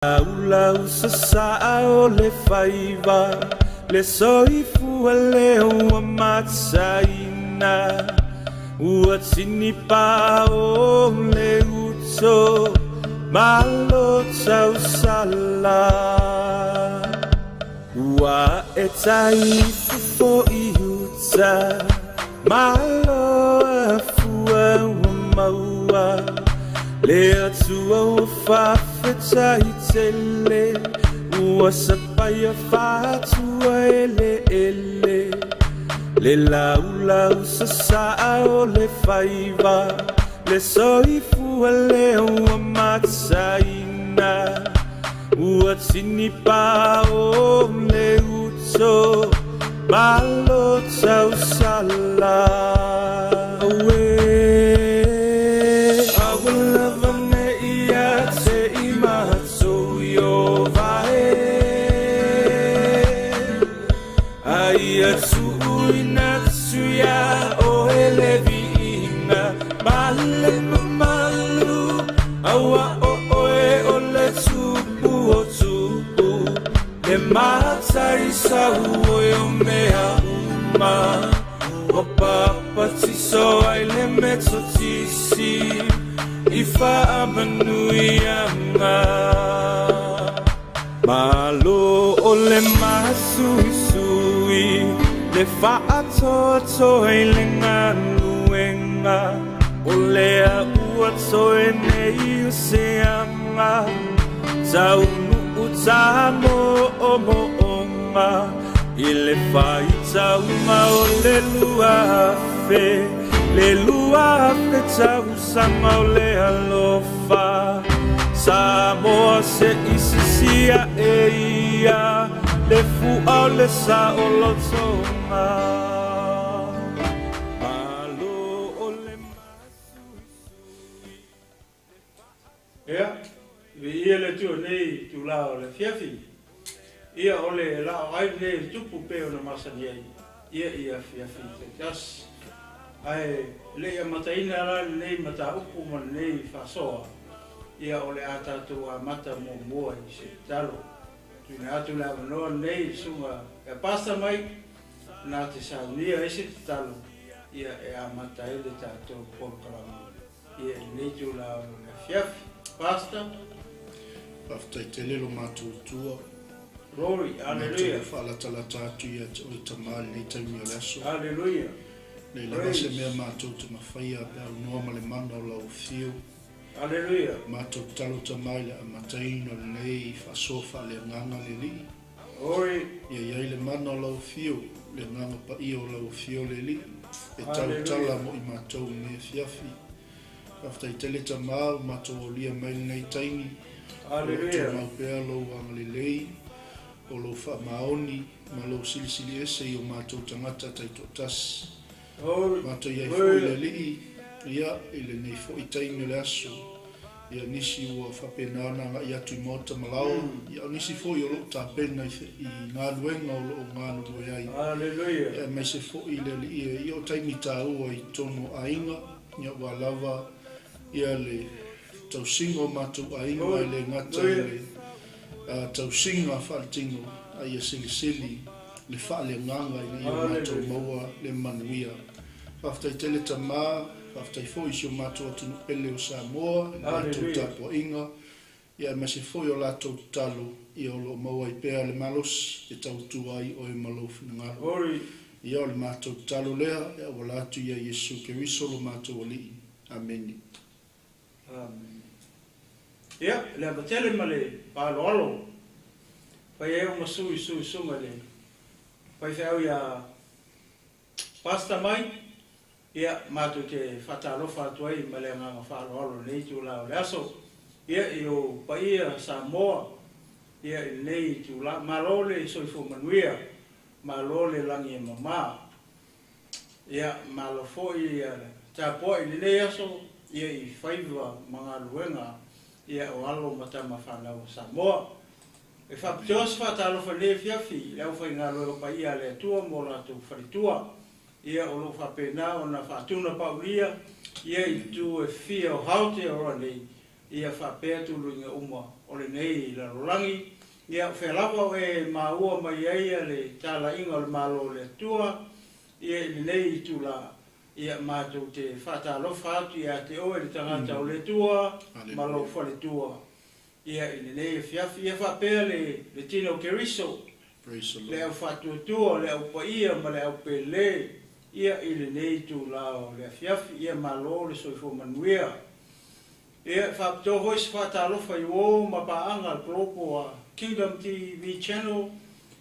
Laulau sasaa o le faiva, le soifua lea ua mataina, ua tinipa o le uto, malo tausala. Ua e taifofo i uta, malo afua ua maua, le Atua ua faafetai tele, ua sapaia faatua eleele, le laulau sasaa o le faiva, le soifua lea ua mataina, ua tinipa o le uto, malo tausala. Auē, aua lava ne i ia te i matou Ieova e, a ia tuuina atu iā oe le viiga ma le mamalu, auā o oe o le Tupu o tupu, le Matai sauoi o mea uma, ua papatiso ai le Metotisi i faamanuiaga. Malo o le masuisui, le faatoatoa i le galuega, o lea ua toe nei o se aga, taunuu tamoomooga, i le faitauga o le 2000, le 2000 tausaga o le alofa, Samoa se isisia e ia, le fua o le saolotoga. Malo o le masuisui. Ia, viia le Atua i lenei itula o le afiafi. Ia, o le laoai lenei o le Tupu pei ona masani ai ia i afiafi taitasi. Ae le i amataina la lenei mataupu ma lenei faasoa, ia o le a tatou amata muamua i se tatalo. Tuuina atu le avanoa lenei i le susuga ia Pastor Mike na te saunia ai se tatalo ia e amata ai le tatou polokalame ia i lenei itula o le afiafi. Pastor. Faafetai tele lo matou Atua. Glory, Matou Hallelujah. faalatalata atu ia te oe Tama i lenei taimi o le aso. Hallelujah. Nei lava se mea Praise. matou te mafaia pe aunoa ma le mana o lau afio. Hallelujah. Matou tatalo Tama i le amataina o lenei faasoa faaleagaga le Alii. Glory. Ia i ai le mana o lau afio, le agaga paia o lau afio le Alii, e tautala Hallelujah. mo i matou i lenei afiafi. Faafetai tele Tama ua matou aulia mai lenei taimi, o lo o Hallelujah. tumau pea lou agalelei, o lou faamaoni ma lou silisili ese i o matou tagata taitoatasi. Glory. Matou i ai foi le Hallelujah. Alii, ia, i lenei foi taimi o le aso, ia nisi ua faapena ona agai atu i maota ma laoa, ia o nisi foi o lo o tapena i galuega o lo o galulue ai. Hallelujah. Ia aemaise foi le Alii e, ia o taimi taua i totonu o aiga, ia ua lava ia le tausiga o matou aiga e le gata i le tausiga faaletino, a ia silisili le faaleagaga ina ia matou maua le manuia. Faafetai tele Tama, faafetai foi i si o matou atunuu pele o Samoa i le latou tapuaiga, ia aemaise foi o latou tatalo, ia o lo o maua ai pea le malosi e tautua ai oe ma lou finagalo. Glory. Ia o le matou tatalo lea e auala atu ia Iesu Keriso lo matou Alii. Amene. Amene. Ia, le ava tele ma le faaaloalo, fai ai o ma sui susuga i le faifeau ia Pastor Mike, ia matou te faatalofa atu ai ma le agaga faaaloalo i lenei itula o le aso. Ia, i ou paia Samoa, ia i lenei itula, malo le soifua manuia, malo le lagi e mamā. Ia, malo foi le tapuai i lenei aso, ia i faiva ma galuega, ia o alo ma tama fanau a Samoa. E faapitoa se faatalofa i lenei afiafi i le aufaigaluega paia a le Atua ma o latou faletua, ia o lo o faapena ona faatunapaulia ia i itu e fia o Aotearoa nei, ia faapea tuluiga uma o lenei lalolagi. Ia, o fea lava o e maua mai ai le talaiga o le Malo o le Atua, ia i lenei itula, ia matou te faatalofa atu ia te oe le tagata o le Atua ma lou faletua. Ia i lenei afiafi, ia faapea le tino o Keriso, le au faatuatua, le au paia ma le au pele, ia i lenei itula o le afiafi, ia malo le soifua manuia. Ia faapitoa foi se faatalofa i uo ma paaga le Global Kingdom TV Channel,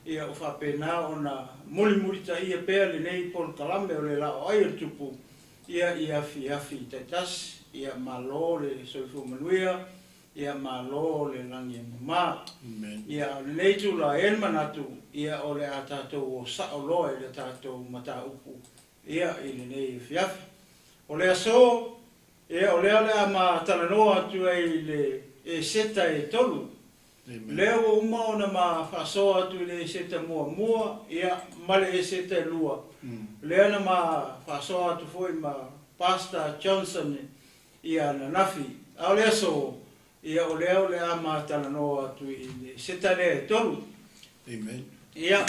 ia o faapena ona mulimulitaia pea lenei polokalame o le laoai o le tupu, ia i afiafi taitasi, ia malo le soifua manuia, ia malo le lagi e mama. Ia o lenei itula e le manatu, ia o le a tatou o sao loa i le tatou mataupu, ia i lenei afiafi. O le aso, ia o lea o le a matalanoa atu ai i le Eseta e tolu. Lea ua uma ona ma faasoa atu i le Eseta muamua, ia ma le Eseta e lua. Lea na ma faasoa atu foi ma Pastor Johnson ia ananafi. A o le aso, ia o lea o le a matalanoa atu i le Eseta lea e tolu. Amen. Ia,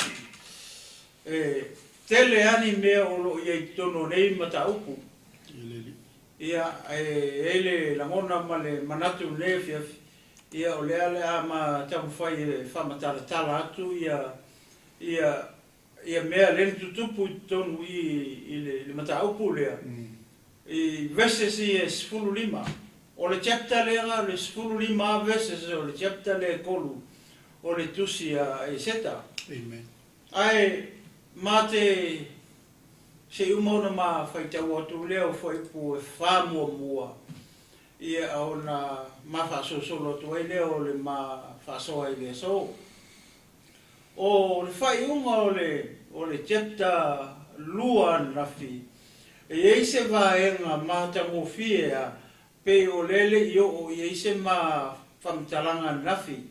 e tele ani mea o loo i ai totonu o nei mataupu. Ia, e ai le lagona ma le manatu i lenei afiafi, ia o lea le a ma taumafai e faamatalatala atu ia ia ia mea le tutupu i totonu i le mataupu lea. I verses ia e 15. O le chapter lea o le 15 verses o le chapter lea e 3 o le tusi a Eseta. Amen. Ae mate se uma ona ma faitau atu lea o fuaiupu e 4 muamua, ia ona ma faasolosolo atu ai lea o le ma faasoa i le aso. O le faaiuga o le chapter 2 ananafi, e i ai se vaega matagofie a pei o lele i oo i ai se ma faamatalaga ananafi.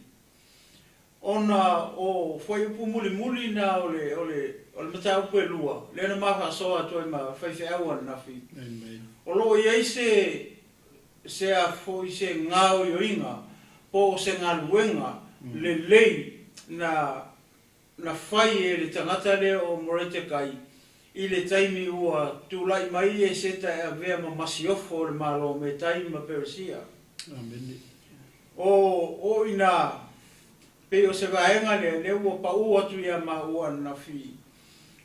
Ona o fuaiupu mulimuli na o le mataupu e lua, lea na ma faasoa atu ai ma faifeau ananafi. Amen. O loo i ai se a foi se gaoioiga po o se galuega lelei na fai e le tagata lea o Moretekai i le taimi ua tulai mai Eseta e avea ma masiofo o le Malo o Metai ma Peresia. Amen. O ina pei o se vaega lea lea ua pau atu ia maua ananafi.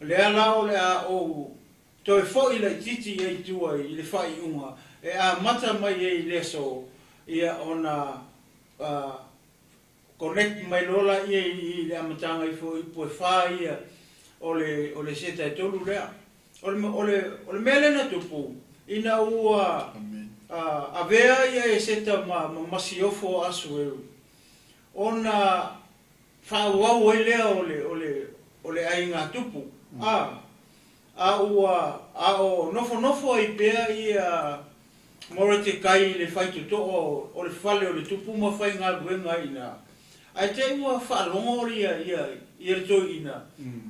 Lea la o le a ou toe foi laitiiti i ai tua i le faaiuga e amata mai ai i le aso, ia ona connect mai loa laia i le amataga ifo i upu e 4 ia o le Eseta e tolu lea. O le mea lea na tupu ina ua avea ia Eseta ma masiofo a Asueru, ona faaauau ai lea o le aiga tupu. A ua a o nofonofo ai pea ia Moretekai i le faitotoo o le fale o le tupu ma faigaluega ina. Ae te i ua faalogo ia le toeaina,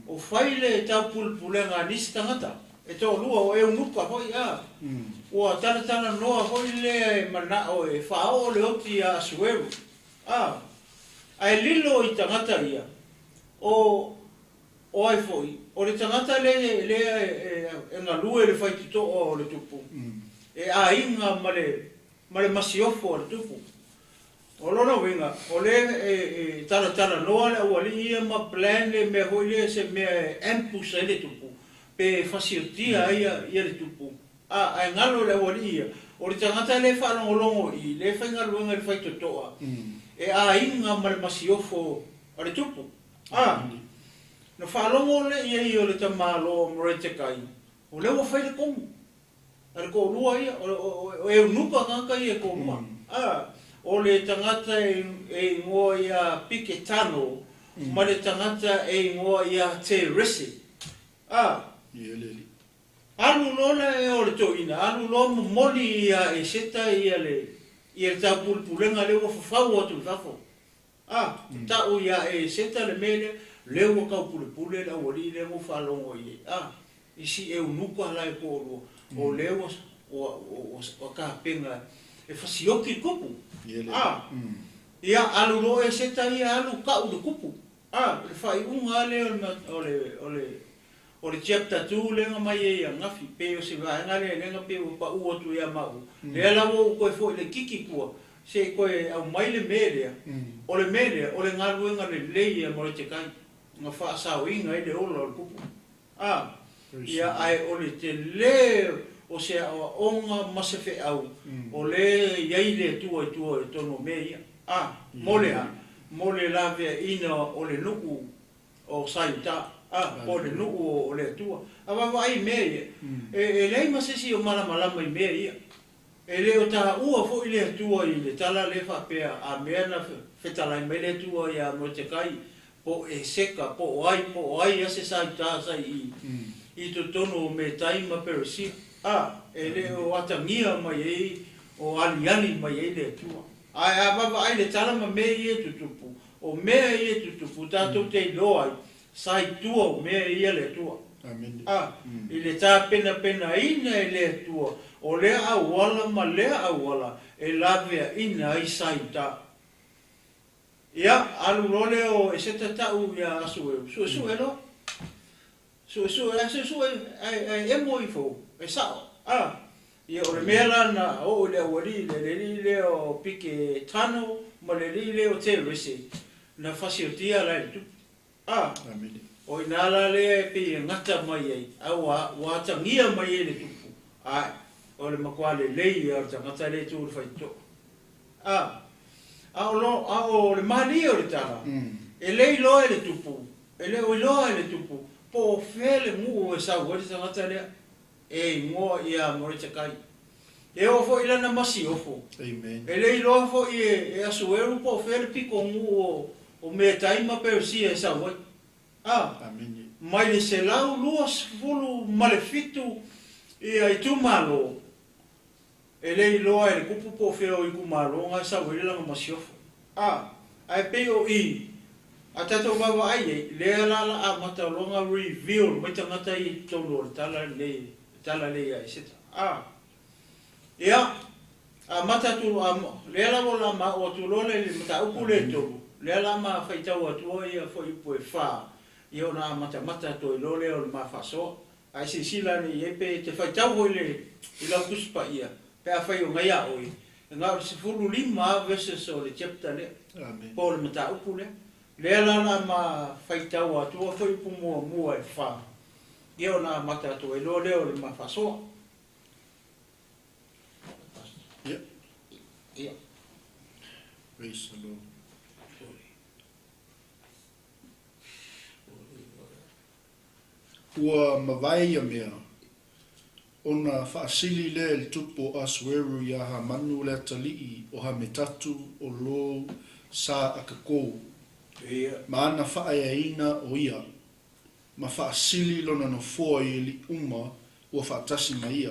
o fai le taupulepulega a nisi tagata e toalua o eunuka foi a. Ua talatalanoa foi lea e manao e faaoo le oti ia Asueru. Ae lilo i tagata ia, o ai foi, o le tagata lea e galue le faitotoo o le tupu, e aiga ma le masiofo o le tupu. O lona uiga, o lea e talatalanoa le aualii ia ma plan le mea foi lea se mea e ambush ai le tupu, pe fasiotia ai ia le tupu. Ae galo le aualii ia, o le tagata lea e faalogologo i, lea e faigaluega i le faitotoa, e aiga ma le masiofo o le tupu. Na faalogo le ia i o le tamalo o Moretekai, o lea ua fai le komu. A le toalua ia, o eunuka tagata ia e toalua. O le tagata e igoa ia Piketano, ma le tagata e igoa ia Terese. Alu loa le o le toeaina, alu loa momoli ia Eseta ia le taupulepulega lea ua fafau atu i fafo. Tau ia Eseta le mea lea, lea ua taupulepule le aualii lea ua faalogo i ai. Isi eunuka la e toalua, o lea ua tapena e fasioki le tupu. Ia, alu loa Eseta ia alu ka'u i le kupu. A, le faaiuga lava lea o le, o le, o le chapter 2 lea na mai ai ananafi, pei o se vaega lea lea na pei ua pau atu ia maua. Lea la ua ou toe foi laitiiti i tua, se i toe aumai le mea lea. O le mea lea, o le galuega lelei ia Moretekai na faasaoina ai le ola o le kupu. A, ia, ae o le tele o se aoaoga ma se feau o lea e i ai le Atua i tua i totonu o mea ia. A, mo le a? Mo le laveaiina o le nuu o Saiuta, a, po o le nuu o le Atua. A vaavaai i mea ia, e leai ma se isi o malamalama i mea ia. E le o taua foi le Atua i le tala lea faapea, a mea na fetalai mai le Atua ia Moretekai, po o Eseka, po o ai, po o ai a se Saiuta sa i i totonu o Metai ma Peresia. A, e le o atagia mai ai, o aliali mai ai le Atua. Ae a vaavaai i le tala ma mea ia e tutupu, o mea ia e tutupu, tatou te iloa ai, sa i tua o mea ia le Atua. A, i le tapenapenaina e le Atua o lea auala ma lea auala e laveaina ai sa i uta. Ia, alu loa lea o Eseta ta'u ia Asueu, suesue loa. Suesue, a suesue, ae, ae emo ifo, e sa'o. A, ia o le mea la na oo i le aualii, le, le alii lea o Pike Tano ma le alii lea o Terese, na fasiotia la e le tupu. A, o i ina la lea e pei e gata mai ai, a ua, ua atagia mai ai le tupu, ae, o le matua lelei ia o le tagata lea e tu i le faitotoa. A, a o lo, a o le malie o le tala, e le iloa e le tupu, e le o iloa e le tupu, po o fea le nuu e sau ai le tagata lea, e igoa ia Moretekai. E oo foi i lana masiofo, e le iloa foi e, e Asueru po o fea le piko nuu o, o Metai ma Peresia e sau ai. A, mai le 127 ia itumalo, e le iloa e le kupu po o fea o itumalo na e sau ai le lana masiofo. A, ae pei o i, a tatou vaavaai i ai, lea la la amata loa ona reveal mai tagata ia i totonu o le tala lenei, le tala lea ia Eseta. A, ia, amata atu, a, lea la ua la ma oo atu loa le mataupu lea e tolu, lea la ma faitau atua ia fuaiupu e fa, ia ona amatamata atu ai loa lea o le ma faasoa. Ae silasila ane i ai pe e te faitau foi le i lau Tusi Paia, pe afai o nai a oe, e na o le 15 lava verses o le chapter lea, po o le mataupu lea. Lea la la ma faitau atua foi upu muamua e fa, ia ona amata atu ai loa lea o le ma faasoa. Ia. Ia. Praise the Lord. Ua mavae ia mea, ona faasili lea e le tupu o Asueru iā Hamanu le atalii o Hametatu o lo sa Akakō, ma ana faaeaina o ia, ma faasili lona nofoa i alii uma ua faatasi ma ia.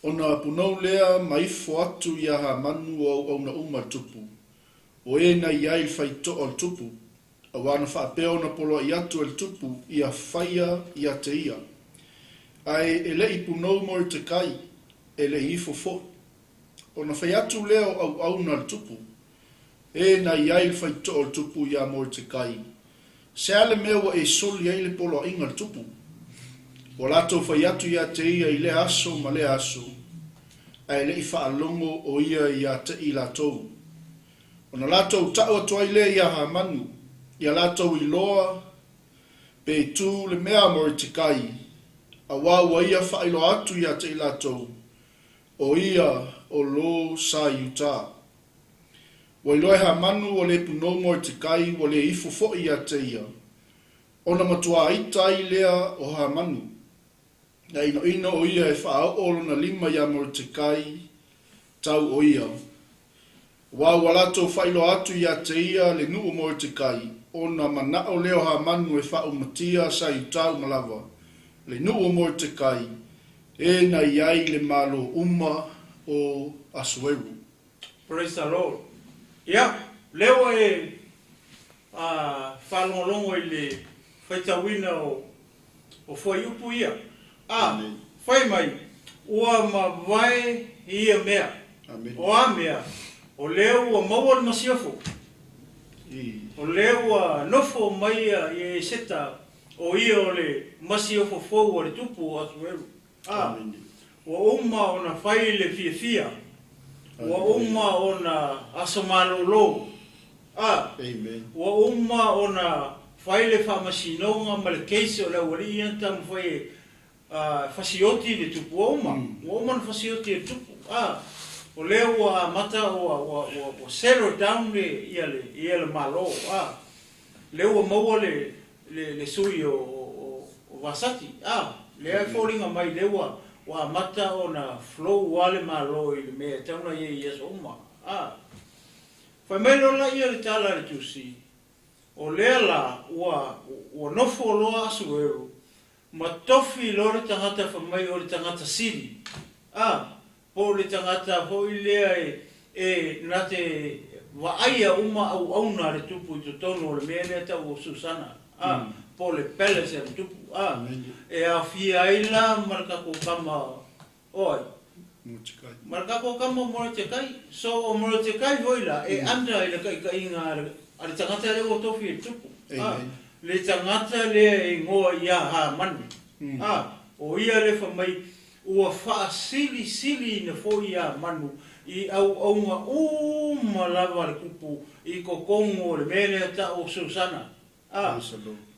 Ona punou lea ma ifo atu iā Hamanu o auauna uma a le tupu, o e na i ai le faitoa o le tupu, auā na faapea ona poloaʻi atu e le tupu ia faia ia te ia. Ae e le i punou Moretekai, e le i ifo foʻi. Ona fai atu lea o auauna a le tupu, e na i ai le faitoa o le tupu iā Moretekai, Se a le mea ua e soli ai le poloaiga a le tupu? Ua latou fai atu ia te ia i lea aso ma lea aso, ae le i faalogo o ia ia te i latou. Ona latou ta'u atu ai lea iā Hamanu, ia latou iloa pe tū le mea a Moretekai, auā ua ia faailoa atu ia te i latou, o ia o lo sa Iutā. Ua iloa e Hamanu ua le punou Moretekai ua le ifo foʻi ia te ia, ona matuā ita ai lea o Hamanu. Na inoino o ia e faaoo lona lima iā Moretekai, tau o ia. Auā ua latou faailoa atu ia te ia le nuu o Moretekai, ona manaʻo lea o Hamanu e faaumatia sa Iutā uma lava, le nuu o Moretekai, e na i ai le malo uma o Asueru. Praise the Lord. Ia, lea ua e a faalogologo i le faitauina o o fuaiupu ia. A, fai mai, ua mavae ia mea. Amene. O a mea? O lea ua maua le masiofo. O lea ua nofo mai ia Eseta o ia o le masiofo fou a le tupu o Asueru. A, ua uma ona fai le fiafia, ua uma ona aso malolo. A, ua uma ona fai le faamasinoga ma le case o le aualii ia na taumafai e fasioti le tupu. Ua uma, ua uma ona fasioti e le tupu. A, o lea ua amata ua ua ua ua settle down le ia le ia le Malo. A, lea ua maua le le le sui o o o Vasati. A, lea e foliga mai lea ua ua amata ona flow lava le Malo i le mea e tatau ona i ai i aso uma. A, fai mai loa laia le tala a le tusi, o lea la ua ua nofo loa Asueru ma tofi loa le tagata fai mai o le tagata sili, a, po o le tagata foi lea e, e na te vaaia uma auauna a le tupu i totonu o le mea lea tau o Susana, a, po o le palace a le tupu, a, e aofia ai la ma le tatou tama o ai? Morotekai. Ma le tatou tama o Morotekai. So o Morotekai foi la e under i le taitaiga a le, a le tagata lea ua tofi e le tupu, a, le tagata lea e igoa ia Hamani, a, o ia lea fai mai ua faasilisiliina foi ia Manu i auauga uma lava a le tupu i totonu o le mea lea tau o Susana, a,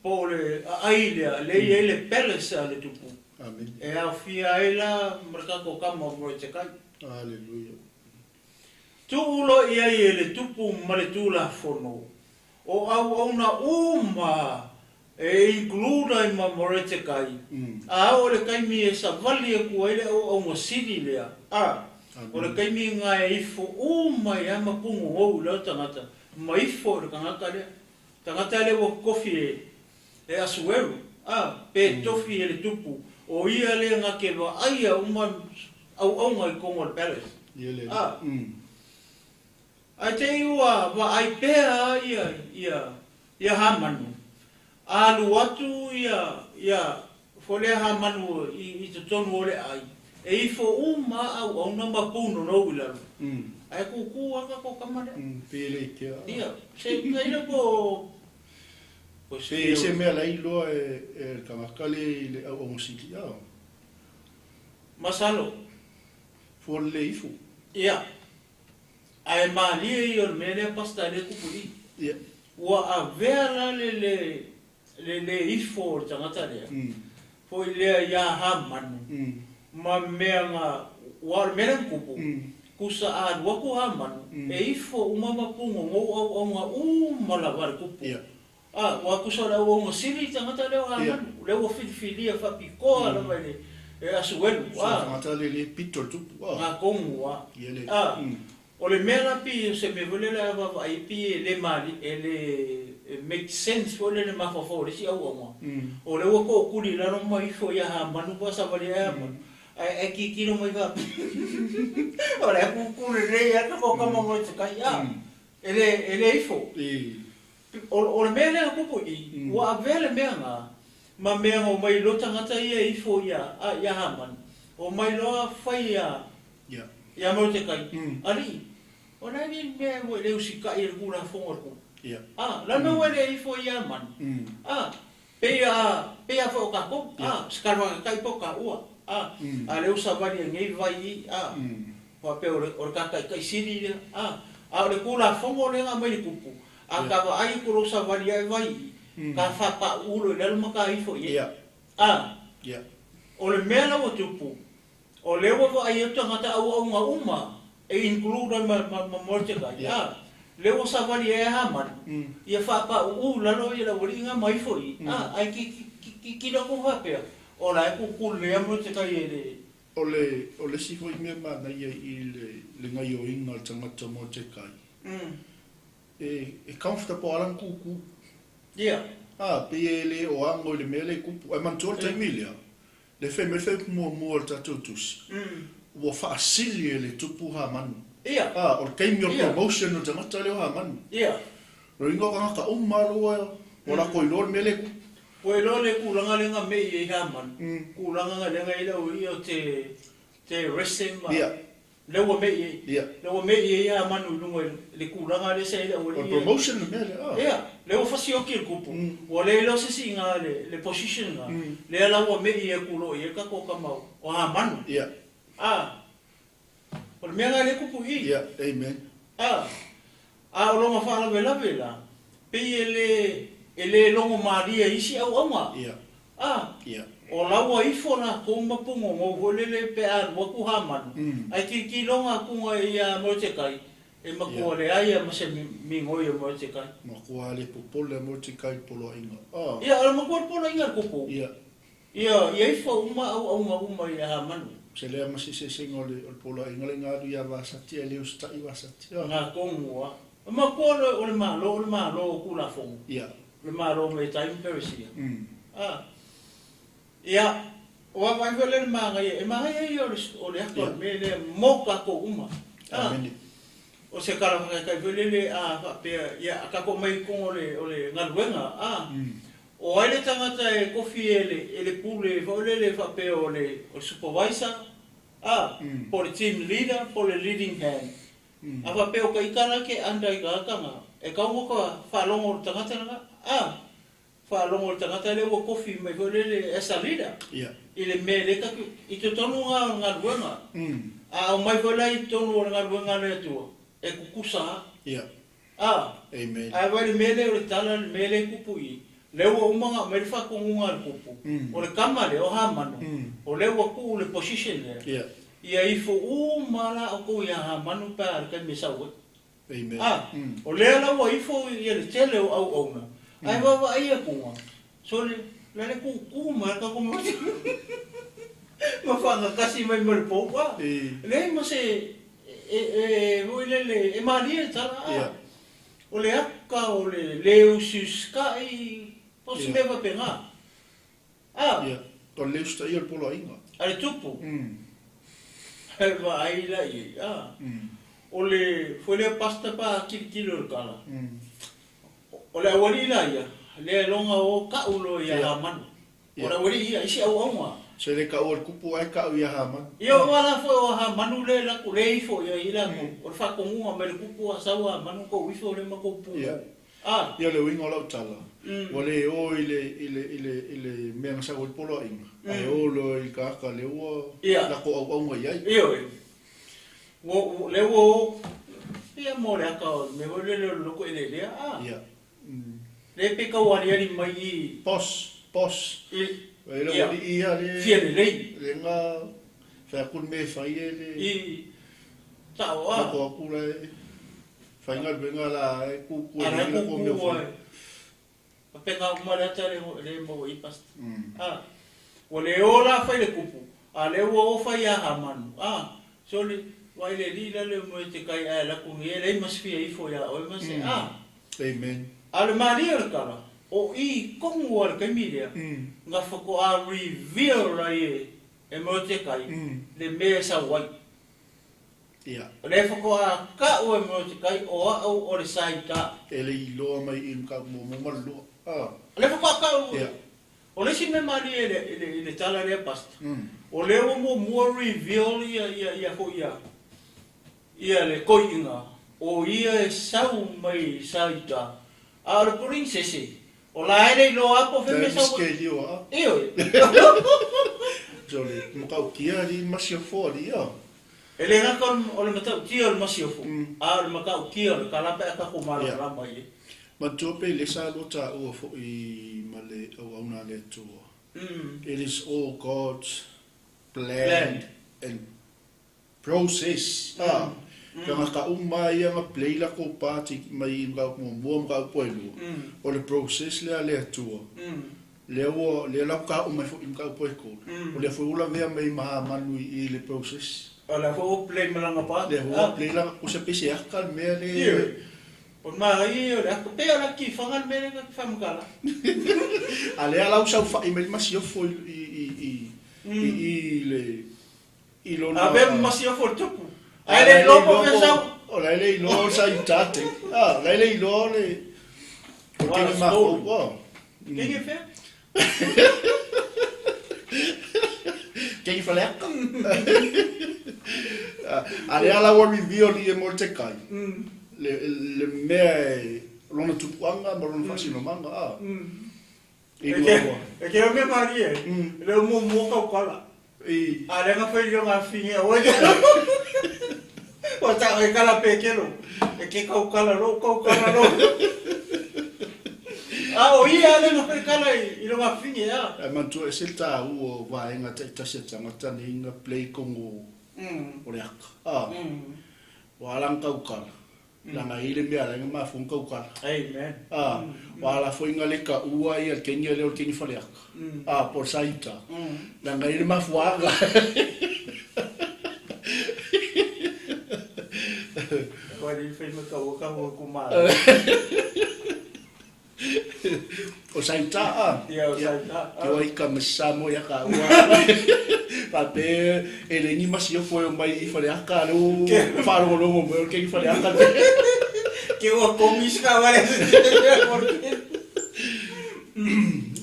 po o le aai lea, lea e i ai le palace a le tupu, e aofia ai la ma le tatou tama o Moretekai. Tuu loa i ai e le tupu ma le Tulafono o auauna uma e include ai ma Moretekai, a o le taimi e savali atu ai le auauna sili lea, a o le taimi na e ifo uma ai lava ma pugogou i lalo tagata, ma ifo i le tagata lea. Tagata lea ua tofi e e Asueru, a pe tofi e le tupu, o ia lea na te vaaia uma auauna i totonu o le palace. A ae te i ua vaai pea ia ia ia Hamanu, alu atu ia ia foi lea Hamanu i i totonu o le aai, e ifo uma auauna ma punonou i lalo. Ae kuku lava tatou tama lea. Ia, se tailo po o Pe i se mea la iloa e le tagata le i le auauna sili a. Masalo. Fua le le ifo. Ia. Ae malie ia o le mea lea Pastor e le tupu i i. Ia. Ua avea la le le le le ifo o le tagata lea, foi lea ia Hamanu, ma mea na, ua o le mea lea na tupu, kusa a alu atu Hamanu, e ifo uma ma pugogou auauna uma lava a le tupu. A, ua kusa o le auauna sili i tagata lea o Hamanu, lea ua filifilia faapitoa lava e le e Asuelu, a. Tagata le le pito le tupu, a. Nga tonu, a. A, O le mea la pei o se mea foi lele a vaavaai pei e le mali e le make sense foi lele mafaufau o le isi auauna. O lea ua tootuli i lalo ma ifo ia Hamanu pa savali ai Hamanu ae ae tilotilo mai faapea o la e kuku lelei lava tatou tama mo le tai a e le e le ifo. O o le mea lea na tupu i i ua avea le mea na ma mea na omai loa tagata ia e ifo ia ia Hamanu omai loa fai ia Ia Morotekai, Alii, o le a le mea ua e le usitai e le Tulafono a le Tupu? A, la mea ua e le ifo ai ia Manu? A, pei a, pei a foi o tatou, a, se kalawakakai po o taua, a, a lea ua savali ai nei vai i, a, faapea o le, o le ta taitai sili lea, a, a o le Tulafono lea na aumai le Tupu, a ta vaai atu loa savali ae vai i, ta faapauulo i lalo ma ta ifo i ai. A, o le mea la ua tupu, O lea ua vaai atu tagata auauna uma e include ai ma ma Mordecai, a, lea ua savali ai a Hamani, ia faapau'u i lalo ia le aualii nga ma ifo i, a, ae ki ki ki kilo atu faapea, o la e kukulu lelei a Mordecai e le. O le, o le isi foi mea manaia i le, le gaioiga o le tagata Mordecai, e, e comfortable lava lana kuku. Ia. A, pei e le o ago i le mea lea e kupu. Ae manatua le taimi lea, Le fai mai le faaiupu muamua o le tatou tusi, ua faasili e le tupu Hamanu. A, o le taimi o le promotion o le tagata lea o Hamanu. O le uiga o tagata uma lava ua latou iloa le mea lea e tupu. Ua iloa le tulaga lea na mei ai Hamanu, tulaga lea na i ai le aualii o te, te rese ma. Lea ua me'i ai. Ia. Lea ua me'i ai Hamanu i luga i le tulaga lea sa i ai le O le aualii ia. promotion le mea lea, ah. Ia, lea ua fasioki e le Tupu. Ua le iloa se isi iga le position lena. Lea la ua me'i atu loa i ai le tatou tama o Hamanu. Ia. Ah. O le mea lena lea e tupu i i. Ia, amen. Ah. A o lona faalavelave la, pei e le, e le logo malie i isi auauna. Ia. A, Ia. o la ua ifo lakou ma pugogou foi lele pe a alu atu Hamanu, ae tilotilo atuga ia Moretekai, e matua leai a ma se migoi o Moretekai. Matua le popole a Moretekai i le poloaiga. A. Ia, o le matua le poloaiga a le tupu. Ia. Ia, ia ifo uma auauna uma ia Hamanu. Se lea ma se eseesega o le o le poloaiga le ga alu ia Vasati ae le usitai Vasati. A. Ga tonu a. E matua le o le Malo, o le Malo o Tulafono. Ia. O le Malo o Metai ma Peresia. A. Ia, o vaavaai foi lea i le manaia, e manaia ia o le, o le ata o le mea lea mo tatou uma. A. Amene. O se tala faataitai foi lele a faapea, ia, a tatou omai i totonu o le, o le galuega, a. O ai le tagata e tofi e le, e le pule foi lele faapea o le, o le supervisor, a, po o le team leader, po o le leading hand. A faapea o ka ita la ke under i tagata na, e kau mo ka faalogo o le tagata lena, a, faalogo o le tagata lea ua tofi mai foi lele as a leader, i le mea lea tatou, i totonu na o le galuega. A aumai foi la i totonu o le galuega a le Atua, e tutusa lava. A, Amen. ae vaai le mea lea o le tala, le mea lea e tupu i i, lea ua uma ona aumai le faatonuga a le tupu, o le tama lea o Hamanu, o lea ua tuu le position lea, ia ifo uma la outou ia Hamanu pe a le taimi e sau ai. Amen. A, o lea la ua ifo ia le tele o auauna, ae vaavaai atuga, sole, la le tutu mai le tatou ma faagatasi mai ma le pou, a, leai ma se E foi lele, e malie le tala, a. O le aka, o le le usiusikai, o se mea faapena. A. Ia, o le usitaia o le poloaiga. A le tupu. E vaai la i ai, a. O le foi lea pasta pa tilotilo i le tala. O le aualii la ia, lea e loga o ka'u loa ia Hamanu. O le aualii ia, isi auauna. Se le ka'u a le tupu ae ka'u ia Hamanu. Ia o ala foi o Hamanu lea latou, lea ifo i ai latou, o le faatonuga mai le tupu a sau Hamanu tou ifo lea ma tou pugou. A. Ia o le uiga o lau tala, ua le o i le, i le, i le, i le mea na sau ai le poloaiga, ae o loa i le tagata lea ua latou auauna i ai. Ioe. Ua, lea ua o, ia mo le aka o le mea foi lele o le loko eleelea, a. Ia. Lea pe tau aliali mai i. Boss, boss. I. E le ua ia le. Fia lelei. Le nga fai atu le mea e fai e le. I. Sao a. Lako atu la e fai galuega la e kuku e A la le ko mea kuku fai. ai. Faapena uma le ata le le maua i pasta. A. Ua le o la fai le kupu. A lea ua o fai ia Hamanu. A. Sole, vaai le alii la le moe te kai ae laku ni e leai ma se fia ifo ia oe ma se a. Amen. A o le malie o le tala, o i tonu a le taimi lea, na whakoa reveal ai e e Mordecai le mea e sau ai. Ia. O lea whakoa ka'u e Mordecai o a'u o le Saita. E le iloa mai i le mataupu muamua ma le lua. A. O lea whakoa ka'u. Ia. O le isi mea malie i le, i le tala lea Pastor, o lea ua muamua reveal ia, ia, ia foi ia, ia le koiʻiga, o ia e sau mai Saita, a o le princess, o la e le iloa po fe mea sau. Ioe. Ioe. So le matautia li masiofo ali ia. E le gata o le matautia o le masiofo, a o le matautia o le tala pe a tatou malamalama i ai. Manatua pe le sa lua taua foi ma le auauna a le Atua. It is all God's plan and process. A, tagata uma ia na play lakou part mai i mataupu muamua ma mataupu e lua. O le process lea a le Atua. Lea ua, lea la ua taua mai foi i mataupu e tolu. O lea foi ua lavea mai ma Hamanu i le process. O lea foi ua play ma lana part. Lea foi ua play lana, kusa pei se aka le mea le. Ioe. O le manaia o le aka, pei o le atifaga le mea lea ta te faamatala. A lea la ua saofai mai le masiofo i i i i i le i lona. A vea ma masiofo le tupu. Ae le iloa po o fea sau. O la e le iloa sa i tate. A, la e le iloa le o What a kene makou. story. A. Kenge fea? Kengi Faleaka. A le ala ua reveal i e Mordecai. Le, le mea e lona tupuaga ma lona faasinomaga, a. I E lua ke, ua. e ke o mea malie, le o muamua kaukala. I. A le nga fai lio nga finge o e ke. O ta e kala pekelo. E ke kaukala lo, kaukala lo. A o ia le nga fai kala i lo nga finge a. Ae manatua ese le taua o vaega taitasi a tagata nei na play kongo o le aka. A. Ua ala na kaukala. Leaga e i le mea ala ai na mafua na kaukala. Amen. A. Ua ala foi na le kaua ia le keni lea o le keni faleaka. A, po o le Saita. Leaga e i le mafuaaga. Ua le fai ma kaua ka hua ku malo. O Saita a. Ia, o Saita. Ke o ika ma Samoa ia ka ua. Faapea e le ni masiofo e o mai i Faleaka a lea ua faalogologo mai o le keni Faleaka le. Ke ua komis ka wale.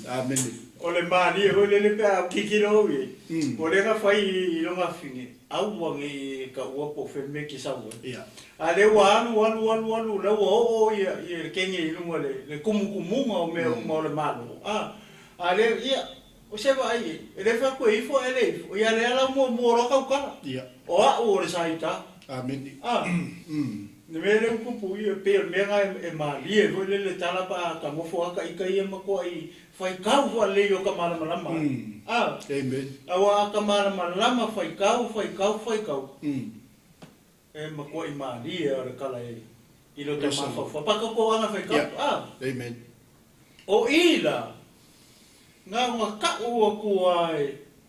Amene. O le malie foi lele pe a kikilo o i. O le nga fai i lo nga finge. Au ua ngi ka ua po fe me ki sau. Ia. A le ua alu alu alu alu le ua oo ia ia le kenge i lunga le le kumukumunga o mea uma o le malo. A a le ia o se vai e e le fa koe ifo e le ifo ia le ala mua mua ro kaukala. Ia. O a'u o le saita. Amene. A le mea le ukupu ia pe o le mea nga e malie foi le le tala pa ka ngofo aka ika ia makoa i faikau faalelei o ka malamalama. A Amen. aua a ka malamalama faikau faikau faikau. E makoa i malie o le kala e i lo te mafaufau. Pa ko anga faikau. Ia. A Amen. o ila ngā nga ka'u aku ai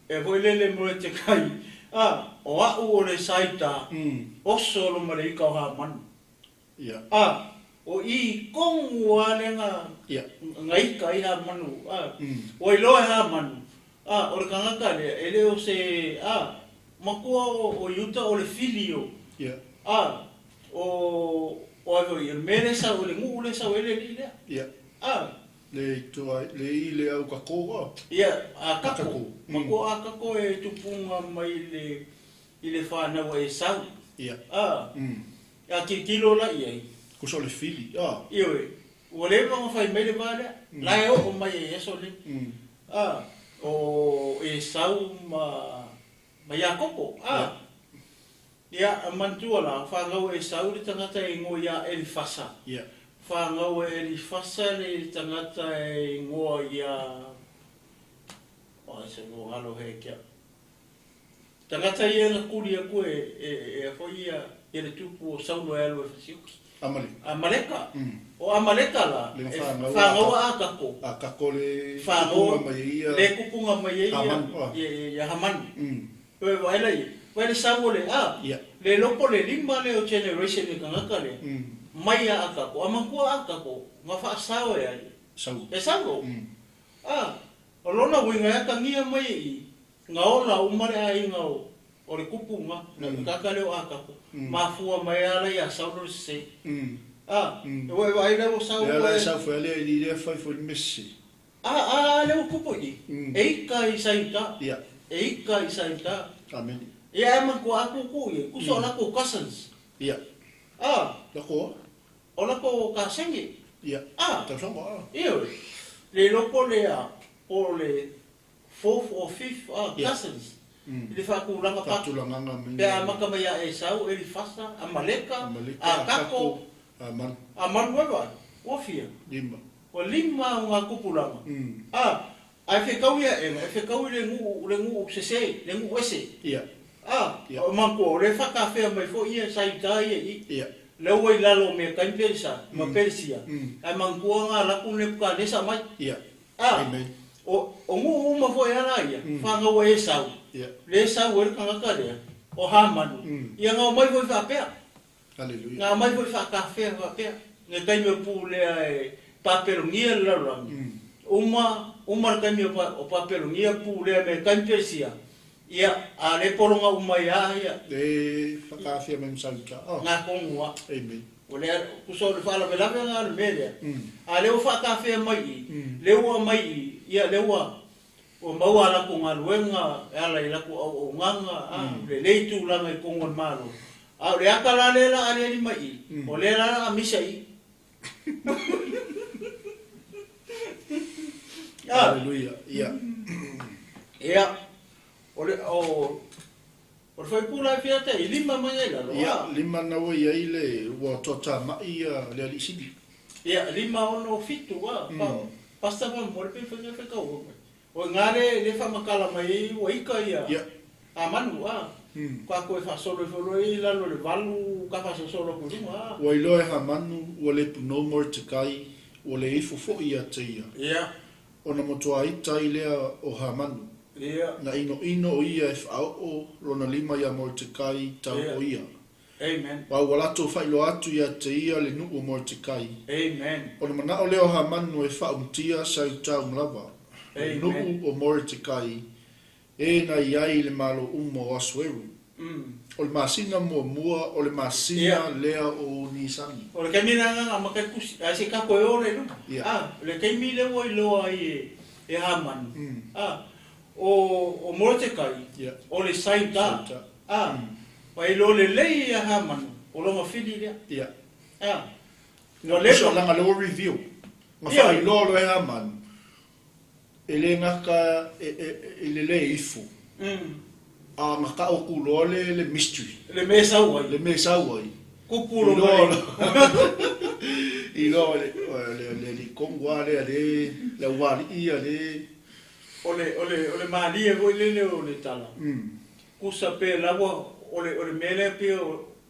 e foi lele mo te kai. A o a'u o le saita. Oso lo mare i ka o ha manu. Ia. A o i kongu a le nga Ia. nga ika i ha manu. A o i loa ha manu. A o le kangaka le e le o se a makua o Iuta o le filio. Ia. A o o ai foi le mele sa o le ngu le sa o ele li lea. Ia. A Le i toa le i le au kako a. ia a kako. Kako. Makua a kako e tupunga mai le i le whanau e sau. Ia. A a kilo la ia i. Ko so le fili. A. Ioe, ua leva ona fai mai le va lea, la e oo mai e aso le. A, o Esau ma, ma Iakopo. A, ia, manatua la, whangau e Esau le tagata e ingoa ia Elifasa. Ia. Whangau e Elifasa le tagata e ingoa ia... O, se ua galo he kia. Tagata ia na kuli aku e, e, e a foi ia, ia le tupu o Saulo e alu e fasiuki. Amale. Amaleka. O Amaleka la, Le e whangau whangaua a kako. A kako le Whangau, kupunga mai e ia. le kupunga mai e ia, Hamanu, a. ia, ia, ia Hamanu. E vaela ia, vaela sau o le a, Ia. le lopo le lima le o generation e kangaka le, mai a akako, a makua akako, ngā whaasao e ai. Sau. E sau. A, o lona winga e akangia mai e i, ngā ola umare a inga o, o le kupunga, kaka leo akako, mafua mai ala ia sau lo se. A, e wai wai leo sau Le ala e e sau fai le i le fai foi mesi. A, a, leo kupu i. E ika i saita. Ia. E ika i saita. Amen. Ia e man ko aku ku i, kuso la ko cousins. Ia. A, La ko. o la ko ka sengi. Ia. A, Tau songo a. io, le loko le a, o le fourth or fifth a, Ia. cousins. I le whakulanga pa. Whakatulanganga mai. Pe a maka mai a Esau, Elifasa, Amaleka, Amaleka, a Kako, A man. a Manuewa, ua fia. Lima. O lima o ngā kupulanga. A, a e whekau ia e, e whekau i le ngu, le ngu sese, le ngu ese. Ia. A, Ia. o manko, o le whakawhea mai fo ia, saita ia i. Ia. Le ua i lalo me kain Persia, ma Persia. Ai mangkua ngā laku ne puka nesa mai. Ia. A, Amen. o, o ngu uma fo e ala ia, whangaua e sau. Ia. Le sau e le kangaka lea, o Hamanu. Ia ngā mai foi whapea. Hallelujah. Ngā mai foi whakawhea whapea. Ngā kaimi o pū lea e paperongia le lalurangi. Uma, uma le kaimi o, pa, o paperongia pū lea me kaimi Persia. Ia, a le poronga uma ia ia, Le whakawhea mai msauta. Oh. ngā kongua. Amen. O lea, kuso le whaalavelave ngā le mea lea. A leo whakawhea mai i, leo mai i, ia leo Ua maua a latou galuega e ala i latou auaunaga, a, lelei tulaga i totonu o le Malo. A o le ata la lea la aliali mai i, o lea la la misa i. Hallelujah. Ia. Ia. O le o o le faipula e fia te i lima mai ai lalo. Ia, lima na ua i ai le ua toatamai ia le alii sili. Ia, 5, 6, 7, a, Pastor fa mo le pe fai fai kau mai. O ngā le le whamakala mai ai ua ika ia. Ia. A manu a. Ka koe whasolo i wholo i lalo le valu ka whasosolo ku runga a. Ua iloa e Hamanu ua le punou Moritekai, ua le ifo foʻi ia te ia. Ia. Ona matua ita ai lea o Hamanu. Ia. Na inoino o ia e faaoo lona lima iā Moritekai tau o ia. Amen. A ua latou faailoa atu ia te ia le nuu o Moritekai. Amen. Ona manao lea o Hamanu e faaumutia Sautaum lava, le nuu o Moritekai, e na i ai le malo uma o Asueru. O le masina muamua o le masina lea o Nisani. O le taimi lea na amata ai tusi, ae se tatou e o lea i luma. A, o le taimi lea ua iloa ai e Hamani, a, o Morotekai, o le Saita, a, ua iloa lelei e Hamani, o lona fili lea. A, ua leva. Leaga lea ua reveal, na faailoa loa e Hamani, E le gata i le le ifo, a na tau atu loa le mystery. Le mea e sau ai. Le mea e sau ai. Kupu lo mai. Iloa le le alii tonu lava lea le le aualii ia le. O le o le o le malie foi lele o le tala. Kusa pe lava o le o le mea lea pei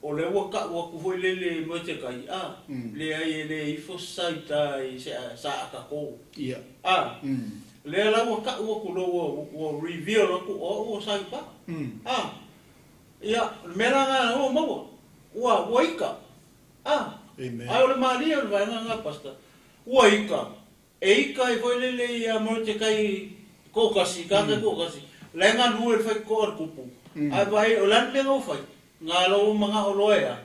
o lea ua tau atu foi lele e Moetekai, a, leai e le ifo sa i ta i se sa akako. Ia. A, lea la ua tau atu loa ua ua reveal atu o au ua sa i uta. A, ia, o le mea la lena ua maua, ua ua ika. A, Amen. ae o le malie o le vaega lena Pastor, ua ika, E ika ai foi lele ia Morotekai toatasi, tagata toatasi, la e galue i le faitotoa a le tupu. Ae vaai, o le a le mea na ua fai? Na lou manao loa e a?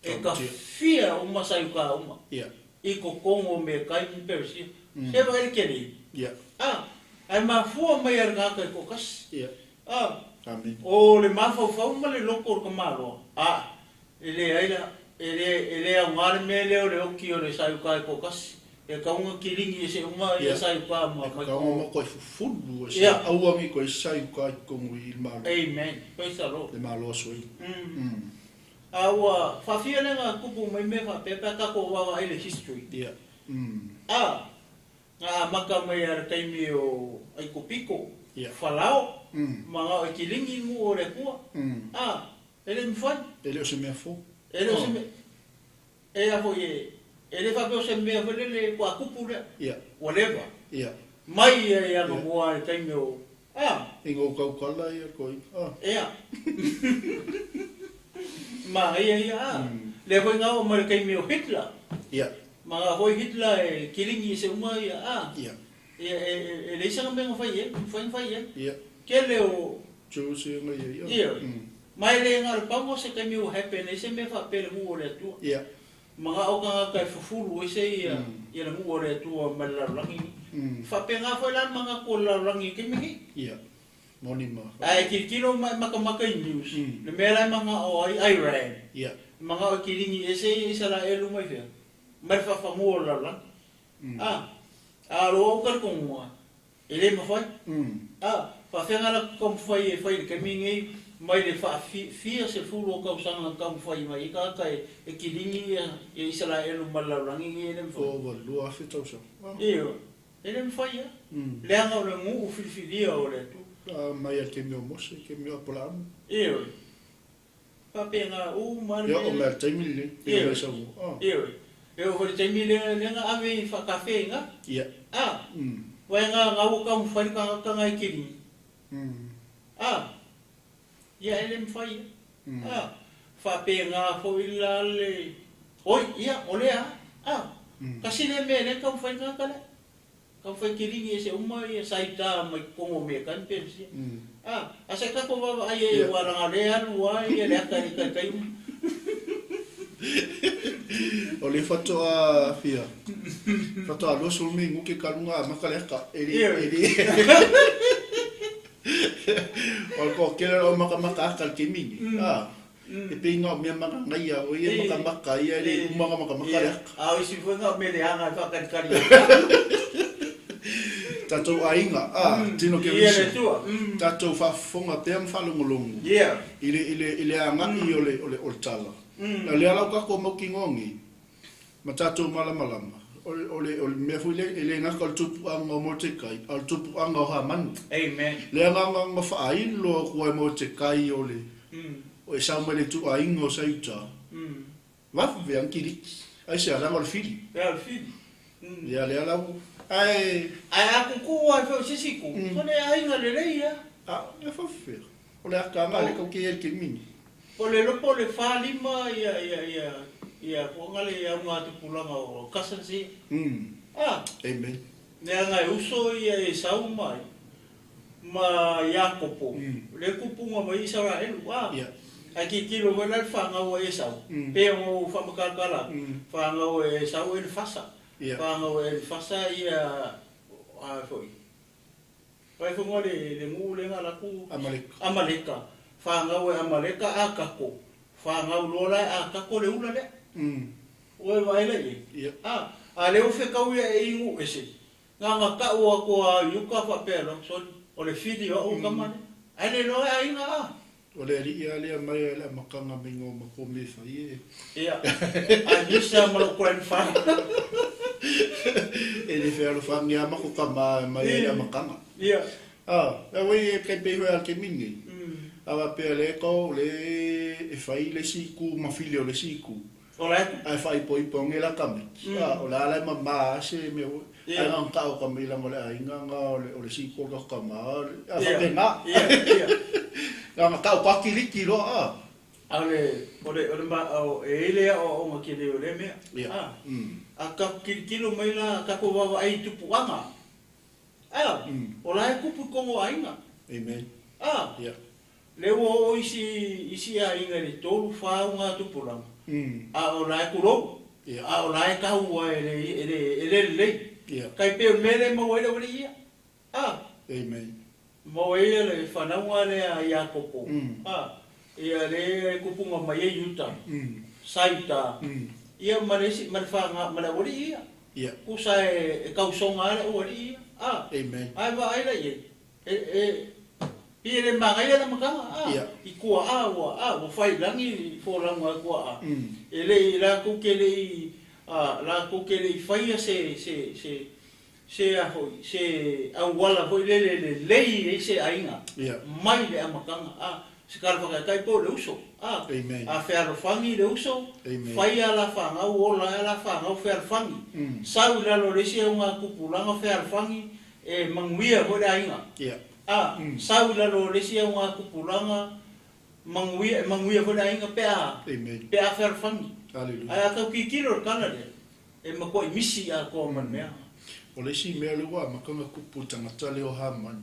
E tafia uma Saiuka uma i totonu o Mekai ma Peresia. Se vaai le tele. A, ae mafua mai lava i le tagata e toatasi. A, o le mafaufau ma le loto o le tamaloa, a, E leai la, e le, e le aoga le mea lea o le oki o le Saiuka e toatasi. E tatau ona kiligi ese uma ia Saiuka ma E tatau ona matua fufulu e se aua nei toe Saiuka i totonu i le Malo. Amen. Praise the Lord. Le Malo Asuaina. A ua faafia lea na tupu mai mea faapea pe a tatou vaavaai i le history. A, na amata mai lava i le taimi o Aikupito, Falao, ma na o e kiligi nuu o le Atua. A, E le mafai. E le o se mea fou. E le o se mea, e a foi e, e le faapea o se mea foi lele ua tupu lea. Ia. Ua leva. Ia. Mai ia i ana mua i le taimi o, a. I ngou tautala ia koe, a. Ia. Ma ia ia, a. Lea foi na oo mai le taimi o Hitler. Ia. Ma na foi Hitler e kiligi i se uma ia, a. Ia. Ia, e, e, e leai sana mea na fai ai, mafai ona fai ai. Ia. Tele o. Jews ia na ia ia. Ia. Ma e le na o le pau o se taimi ua happen ai se mea faapea i le nuu o le Atua. Ia. Manao tagata e fufulu ai se ia, ia le nuu o le Atua mai le lalolagi nei. Faapena foi la le manatu o le lalolagi i le taimi nei. Ia. Moni ma. Ae tilotilo ma e matamata i news, le mea la e manao ai Iran. Ia. E manao e kiligi ese ia Isaraelu mai fea? Mai le faafanua o le lalolagi. A, a o lou au talitonuga, e le mafai. A, faafeaga la taumafai e fai i le taimi lenei mai le faafia sefulu o tausaga na taumafai mai ai tagata e kiligi ia Isaraelu ma le lalolagi lenei, e le mafai. Ova 2000 tausaga. Ioe, e le mafai lava, leaga o le nuu filifilia o le Atua. A mai a le taimi o Mose, taimi o Apalaamu. Ioe, faapena uma lava le mea. Ia, o mea le taimi lenei, pei ona e saunoa. Ioe, e oo foi i le taimi lea, lea na ave i faakafe i ina. Ia. A, vaega na ua taumafai le tagata na e kiligi. A, ia e le mafai lava. A, faapena foi la le, oi, ia, o lea lava. A, tasi lea mea lea e taumafai le tagata lea. Taumafai kiligi ese uma ia saita mai totonu o mea kai ma peresia. A, a sa tatou vaavaai ai aua leaga o lea e alu lava ia le ata i le taitai uma. O le faatoa fia, faatoa 20 minute talu ona amata le ata, e le, e le. O le toatele o makamaka aka i le taimi lenei, a, e pei na o mea magagaia foi e makamaka ai ae le uma ona makamaka le aka. A o isi foi na o mea leaga e faakalikali ai. Tatou aiga, a, tino Keriso, tatou faafofoga pea ma faalogologo i le, i le, i le agai o le, o le, o le tala. O lea la ua tatou mautinoa nei, ma tatou malamalama, o le, o le, o le mea foi lea, e le gata o le tupuaga o Mortekai, a o le tupuaga o Hamani. Amen. Le agaga na faailo atu ai Mortekai o le, o Esau mai le ituaiga o Saiuta, vave lava kiliki. Aisea? Leaga o le fili. Ia, o le fili. Ia, lea la ua, ae. Ae a kuku ai foi i se isi itu, so le aiga lelei lava. A, e faafefea? O le aka lea tatou te i ai i le taimi lenei. Po le lopo o le fa lima ia ia ia ia fuaga le auga tupulaga o cousins ia. Ah. Amen. Leaga e uso ia Esau ma ma Iakopo, le kupuga mai Isaraelu. Ah. Yeah. Ae tilotilo foi la le fanau a Esau, pei ona ou faamatalakala atu, fanau e Esau Elifasa. Yeah. Fanau e Elifasa ia a foi. Fai fono le le nuu lea na alu atu. Amaleka. Amaleka. Fanau e Amaleka Akako. Fanau loa la e Akako le ula lea. Ua e vaai la i ai? Ia. A, a lea ua fetau ia e i nuu ese. Na ona tau atu a Iuka faapea loa, soli, o le fili o au tama lea. Ae le iloa e aiga a. O le alii lava lea mai le amataga mai o matou mea e fai e. Ia, I miss ma lou grandfather. E le fealofani lava matou tama mai le amataga. Ia. A, e oi e kai pei foi a le taimi lenei. A faapea lea e tau le e fai le isi itu ma fili o le isi itu. O la e. Ae faaipoipo ane la tamaiti. A, o le a la e mama lava se mea foi. Ae na ona tau ka mai leaga o le aiga na o le o le isi itu o le tatou tama a faapena. Ia, ia. Na ona tau pakiliki loa a. A o le, o le, o le ma, o, e i ai le aoaoga tele o lea mea. Ia. A, a tatou tilotilo mai la, tatou vaavaai i tupuaga. A, o la e tupu i totonu o aiga. Amen. A, Ia. lea ua oo isi, isi aiga i le tolu, fa augatupulaga, a o la e tulou, Ia. a o la e tau lava e le, e le, e le lelei. Ia. Tai pei o le mea lea e maua ai le aualii ia. A. Amen. Maua ai le fanauga lea a Iakopo, a, ia lea e tupuga mai ai Iuta, Saiuta, ia ma le isi, ma le fana, ma le aualii ia. Ia. Tusa e, e tausoga lava le aualii ia, a. Amen. Ae vaai la i ai, e, e, pei e le manaia le amataga, a. Ia. I tuaa ua, a, ua fai i lagi folauga a tuaa. E le i, latou te le i, a, latou te le i faia se, se, se, se a foi, se auala foi lele e lelei ai se aiga Ia. mai le amataga, a, se tala faataitai po o le uso, a, Amen. a fealofani le uso, Amen. fai a la fanau, ola ai a la fanau fealofani, sau i lalo o le isi augatupulaga fealofani, e manuia foi le aiga, Ia. a, sau i lalo o le isi augatupulaga manuia, e manuia foi le aiga pe a, Amen. pe a fealofani. Hallelujah. Ae a tau tilotilo i le tala lea, e matuai misi atoa ma le mea. O le isi mea lea ua amata ona tupu i le tagata lea o Hamani,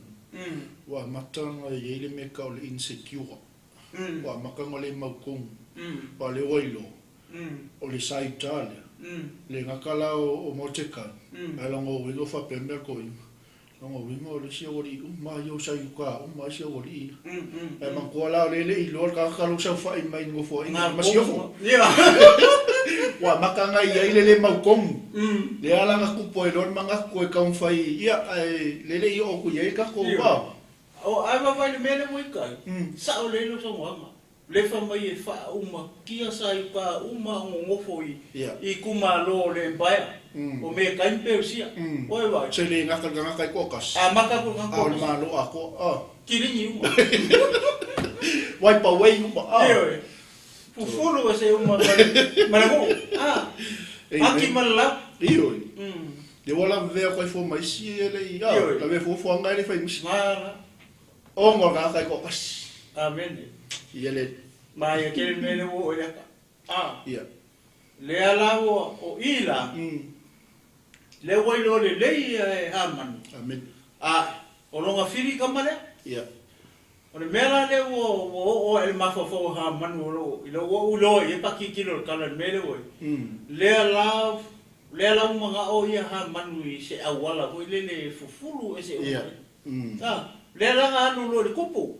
ua amata ona i ai le mea e tau o le insecure. Ua amata ona le mautonu. Aua o lea ua iloa, o le Saita lea, le gata la o Mortekai, ae lona uiga ua faapea mea le toeaina, lona uiga o le isi aualii uma lava ia o Saiuta uma isi aualii ia. Ae manatua la o lea e le i iloa le tagata lea ua saofai mai i le nofoaiga ma siofo. Ua amata ona i ai le le mautonu. Lea la na tupu ai loa le manatu e taumafai, ia, ae lea e le i oo atu i ai le tatou va. O, ae vaavaai i le mea lea ua i tai, sao lelei lou saunoaga. Lefa mai e faaumakia sa i uka uma o nonofo i itumalo o le Empire, o Mekai ma Perusia. Oi vai. Se le gata le tagata i toatasi. Amata atu le tagata A o le toatasi. Malo atoa, a. Kilini uma. Wipe away uma, a. Ioe. Fufulu e se uma ma le nuu, a. Aki ma le lau. Ioe. Le ua lavevea atu ai fua ma isi e le i, a. Ioe. Lavea fuafuaga e le fai ma isi. Ngala. Ono le tagata i toatasi. Amene. Ia le. Ma ia tele le mea lea ua oo i le ata. A. Ia. Lea la ua o i la. Lea ua iloa lelei ia e Hamani. Amene. A, o lona fili kama lea. Ia. O le mea la lea ua ua oo ai le mafaufau o Hamani o loo ina ua ou iloa i ai pakikilo o le tala i le mea lea ua i. Lea la lea la ua manao ia Hamanu i se auala foi lele e fufulu ese uma Ia. ai. A. Lea la na alu loa i le tupu.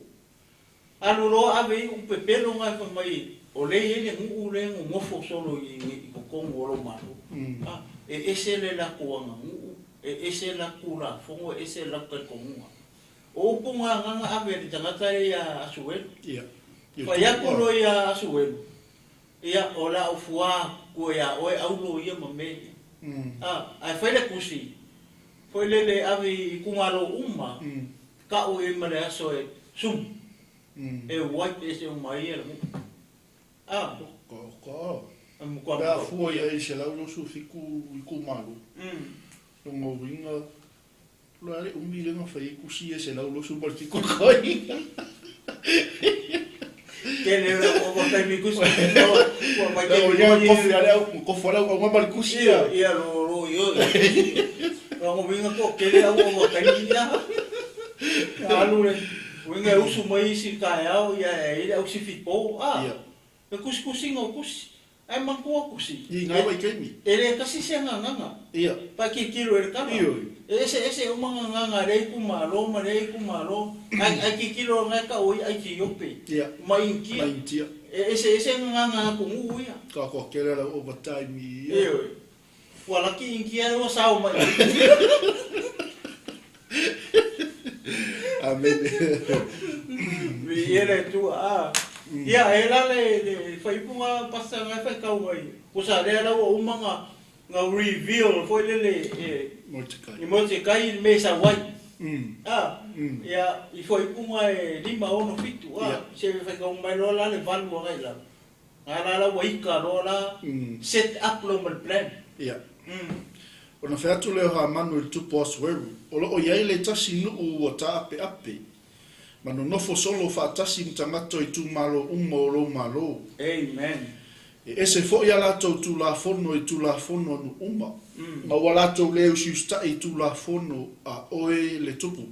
Alu loa ave i upu pepelo na e fai mai o lea e i ai le nuu lea e nonofo solo i totonu o lou Malo. A, e ese le latou aganuu, e ese le latou Tulafono, e ese le latou talitonuga. O upu na na na ave e le tagata lea ia Asuelu. Fai atu loa ia Asuelu, Ia, o le a ou fua atu ia oe aulo ia ma mea ia. A, ae fai le tusi, foi lele e ave i itumalo uma, tau i ai ma le aso e sumu, e wipe ese uma ai ia le nuu. A. Oka, oka, a. E matua Pe a fua i ai i 127 itumalo, lona uiga, o le a le umi lea na fai ai tusi ia e 127 o kai. Tele o lau ova taimi kusi ua mai taimi Ia kofi ale au kofi ale au ma le kusi ia. Ia lo lo io. Lo ngo winga ko kele au ova taimi ia. Alu le winga usu mai isi taeao ia e ile au sifi po a. E kusikusiga o kusi. Ae matua kusi. I ngā vaitaimi. E le tasi se nganganga. Ia. Pae tilotilo i le tala. Ioe. E eseese uma nganganga a lea itumalo ma lea itumalo. Ae ae tilotilo na e tau ai Aitiope. Ia. Ma Initia. Ma Initia. E eseese nganganga a atunuu ia. Ka koa kele lau overtime ia. Ioe. Ua laki Initia ua sao mai. Amene. Viia le Atua. A. Ia, e la le, le faaiupuga pastor na e faitau ai. Kusa lea la ua uma na, na reveal foi lele e, Mordekai. i Mordekai i le mea i sau ai. A, ia, i faaiupuga e 5, 6, 7, a, Ia. se faitau mai loa la le 8 agai i lalo. A la la ua ika loa la, set up loa ma le plan. Ia. Ona fai atu lea o Hamanu i le tupu o Asueru, O lo o i ai le tasi nuu ua taapeape, ma nonofo solo faatasi ma tagata o itumalo uma o lou Malo. Amen. E ese foi a latou Tulafono i Tulafono a nuu uma, ma ua latou le usiusitaʻi i Tulafono a oe le tupu.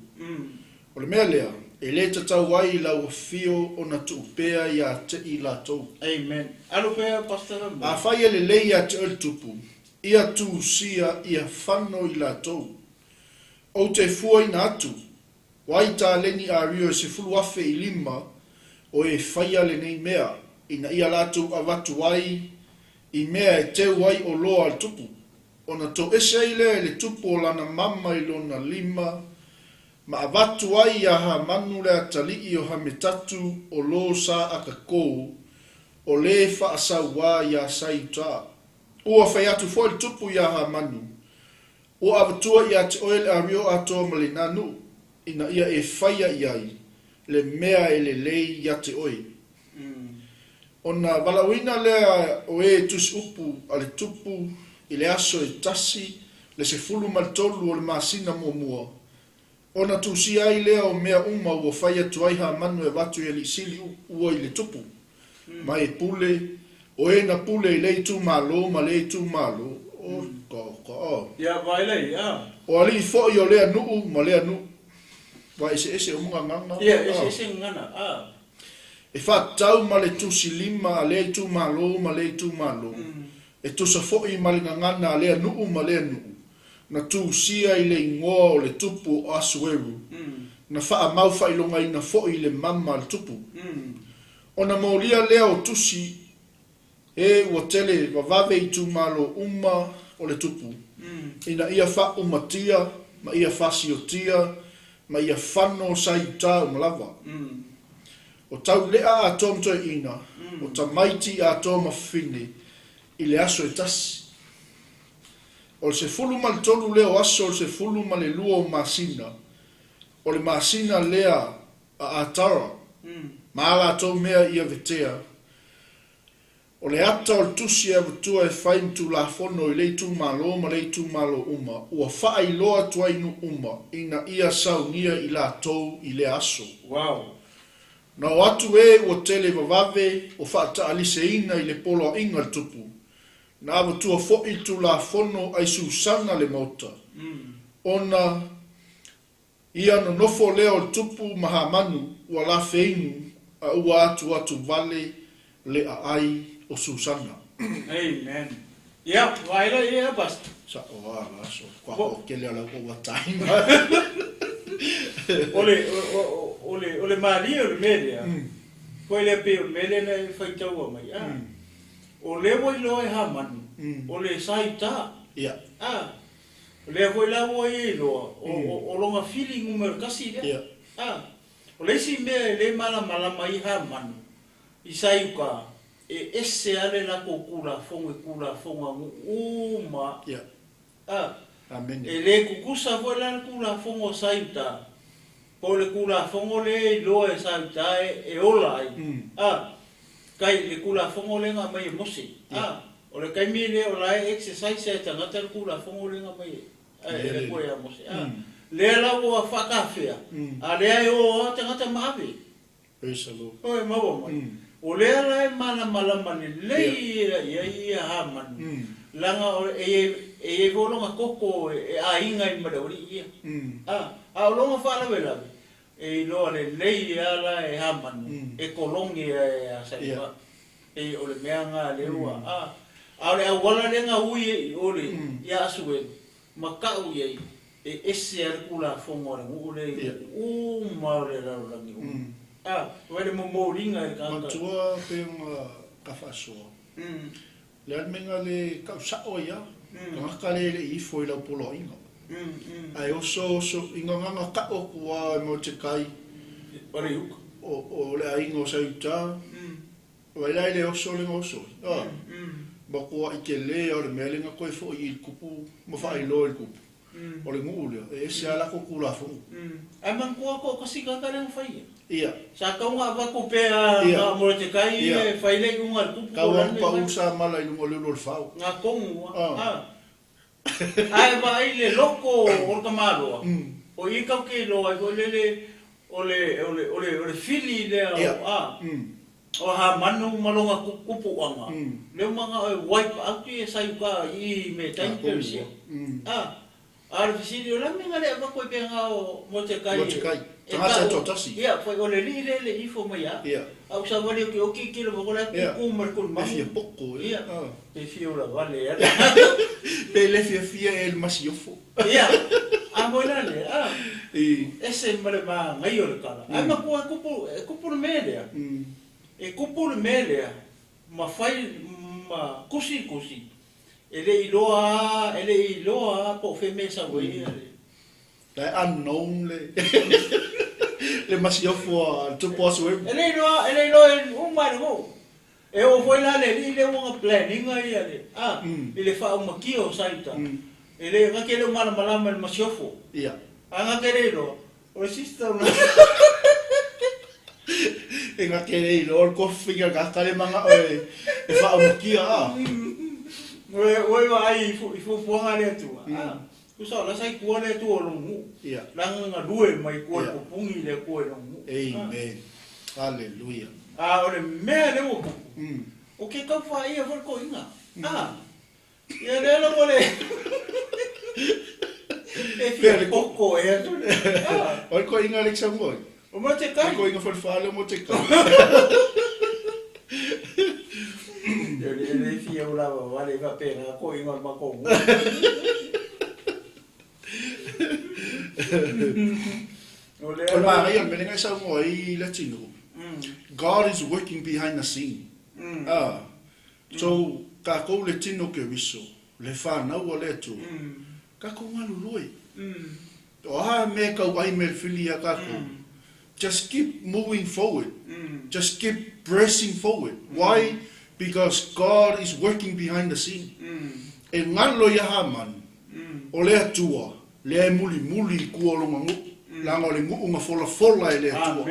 O le mea lea, e le tatau ai i lau afio ona tuu pea ia te i latou. Amen. Alu pea Pastor Rambo. Afai e lelei ia te oe le tupu, ia tusia ia fano i latou. Ou te fuaina atu, wai taleni a rio e 10,000 i lima o e faia lenei mea, ina ia latou avatu ai i mea e teu ai oloa a le tupu, ona toese ai lea e le tupu o lana mama i lona lima, Ma avatu ai iā Hamanu le atalii o Hametatu o lo sa Akakō, o le faasauā iā Saiutā. Ua fai atu foi le tupu iā Hamanu, Ua avatua iā te oe le ario atoa ma lenā nuu, ina ia e faia i ai le mea e lelei iā te oe. Ona valaauina lea o e tusi upu a le tupu i le aso e 1 le 13 o le masina muamua, ona tusia ai lea o mea uma ua fai atu ai Hamanu e avatu i alii sili ua i le tupu, ma e pule, o e na pule i lea itumalo ma lea itumalo, o ka, ka, a. Ia, vaai ia. O alii foi o lea nuu ma lea nuu. Ua eseese uma gagana, Ia, a. eseese gagana, a. E faatatau ma le tusi lima a lea itumalo ma lea itumalo, e tusa foi ma le gagana a lea nuu ma lea nuu, na tusia i le igoa o le tupu o Asueru, na faamau faailogaina foi i le mama a le tupu. Ona molia lea o tusi e ua tele vavave itumalo uma o le tupu, ina ia faaumatia ma ia fasiotia ma ia fano sa i uta uma lava. O taulea atoa ma toeaiina, o tamaiti atoa ma fafine i le aso e tasi. O le 13 lea o aso o le 12 o masina, o le masina lea a Atara, ma a latou mea ia vetea, O le ata o le tusi e avatua e fai ma Tulafono i le itumalo ma le itumalo uma, ua faailoa atu ai nuu uma ina ia saunia i latou i lea aso. Wow. Na o atu e ua tele vavave o faataaliseina i le poloaiga le tupu. Na avatua foi le Tulafono ai Susana le maota, ona Ia nonofo lea o le tupu ma Hamanu ua lafeinu a ua atuatu vale le aai o Susana. Amen. Ia, vaai la ia Pastor. Sa'o a la aso, kua ho'okele o lau overtime. O le, o, o, o le, o le malie o le mea lea, foi lea pei o le mea lea na e faitaua mai, a. O lea ua iloa e Hamanu, o le sa i uta. Ia. A. O lea foi la ua ia iloa, o, o, o lona fili numera tasi lea. Ia. A. O le isi mea e le malamalama ai Hamanu, i sa i uta, e ese lava le latou Tulafono i Tulafono a nuu uma. Ia. A. Amene. E le tutusa foi la le Tulafono a sa i uta, po o le Tulafono lea e iloa e sa i uta e ola ai. A. Kai le Tulafono lea na aumai e Mose. A. O le taimi lea o la e exercise e tagata le Tulafono lea na aumai e le Atua ia Mose. A. Lea la ua faatafea, a lea e o lava tagata ma ave. Praise the Lord. Oi, maua mai. O lea la e malamalama lelei ia i ia Hamanu, leaga o e i e i ai foi lona toto e aiga ai ma le aualii ia. A, a o lona faalavelave, e iloa lelei lava la e Hamanu, e kolone e a Saipa. E o le mea lena lea ua, a, a o le auala lea na ui ai i o le, ia Asuelu, ma tau i ai, e ese lava le Tulafono a le nuu lea i nuu uma o le lalolagi uma. A, vaai le momoliga e le tagata. Manatua pe ona ka faasoa. Le a le mea na le kau sao ai a, tagata le le i ifo i lau poloaiga. Ae oso oso i gagana ka'o atu a e Mordecai O le iuka. O le aiga o Saiuta, vai la e le oso le oso ai. A, matua i tele a o le mea le na toe fo'i i le kupu ma faailoa i le kupu. O le nuu lea, e ese a latou Tulafono. Ae manatua toatasi tagata lea na fai ia. Ia. Sa tau na avatu pea na Mordecai e fai le iuga a le kupu. Tau anu pau sa mala i luga o le ulu o le fao. Na tonu a. Ae vaai le loko o le tamaloa, o i kau te iloa ai foi lele o le o le o le o le fili lea o a o Hamanu ma lona kupuaga, lea ua manao e wipe out ia Saiuka i i me tai Perisia. A, a o le fesili, o le a le mea na le avatu ai pe na o Mordekai e Tagata e toatasi. Ia, foi o le alii lea e le ifo mai a. Ia. A ua savali okioki i kilo ma la kuku ma le kulumahu. Pe fia poko e. Ia. Pe fia ula vale a. Pe le fiafia e le masiofo. Ia. A moi la le a. I. Ese ma le magaia o le tala. Ae matua e kupu, e kupu le mea lea. E kupu le mea lea ma fai ma kusi kusi. E le i iloa a, e le i iloa a po o fea mea e sau ai ia le. La e unknown le le masiofo a le tupu aso emu. E le iloa, e le iloa e uma e le nuu. E oo foi la le alii lea ua na plan ina ia le, a, i le faaumakia o Saiuta. E le, na te le o malamalama i le masiofo. Ia. A na te le iloa, o le sister na. E na te le iloa le kofi a ka le mana'o e e faaumakia a. Ua ua vaai i fuafuaga a le Atua, a. Tusa o la sa i tua le Atua o lona nuu. Ia. Leaga na galue mai tua i le pupuni le Atua i lona nuu. Amen. Hallelujah. A o le mea lea ua tupu, o ke tau faaia foi le toeaina. A, ia lea la ua le e fia koko ea atu le. A. O le toeaina le saunoa ai. O Mordekai. Le toeaina falefa lea o Mordekai. E le fia ula vale faapena toeaina o le matou nuu. O le manaia o le mea lea na e saunoa ai le atunuu, God is working behind the scene. Ah, so tatou le tino Keriso, le fanau a le Atua, tatou galulue. O a mea e tau ai me le fili ia tatou, just keep moving forward, just keep pressing forward. Why? Because God is working behind the scene. E galo ia Hamani, o le Atua, lea e mulimuli i tua o lona nuu, leaga o le nuu na folafola e le Atua,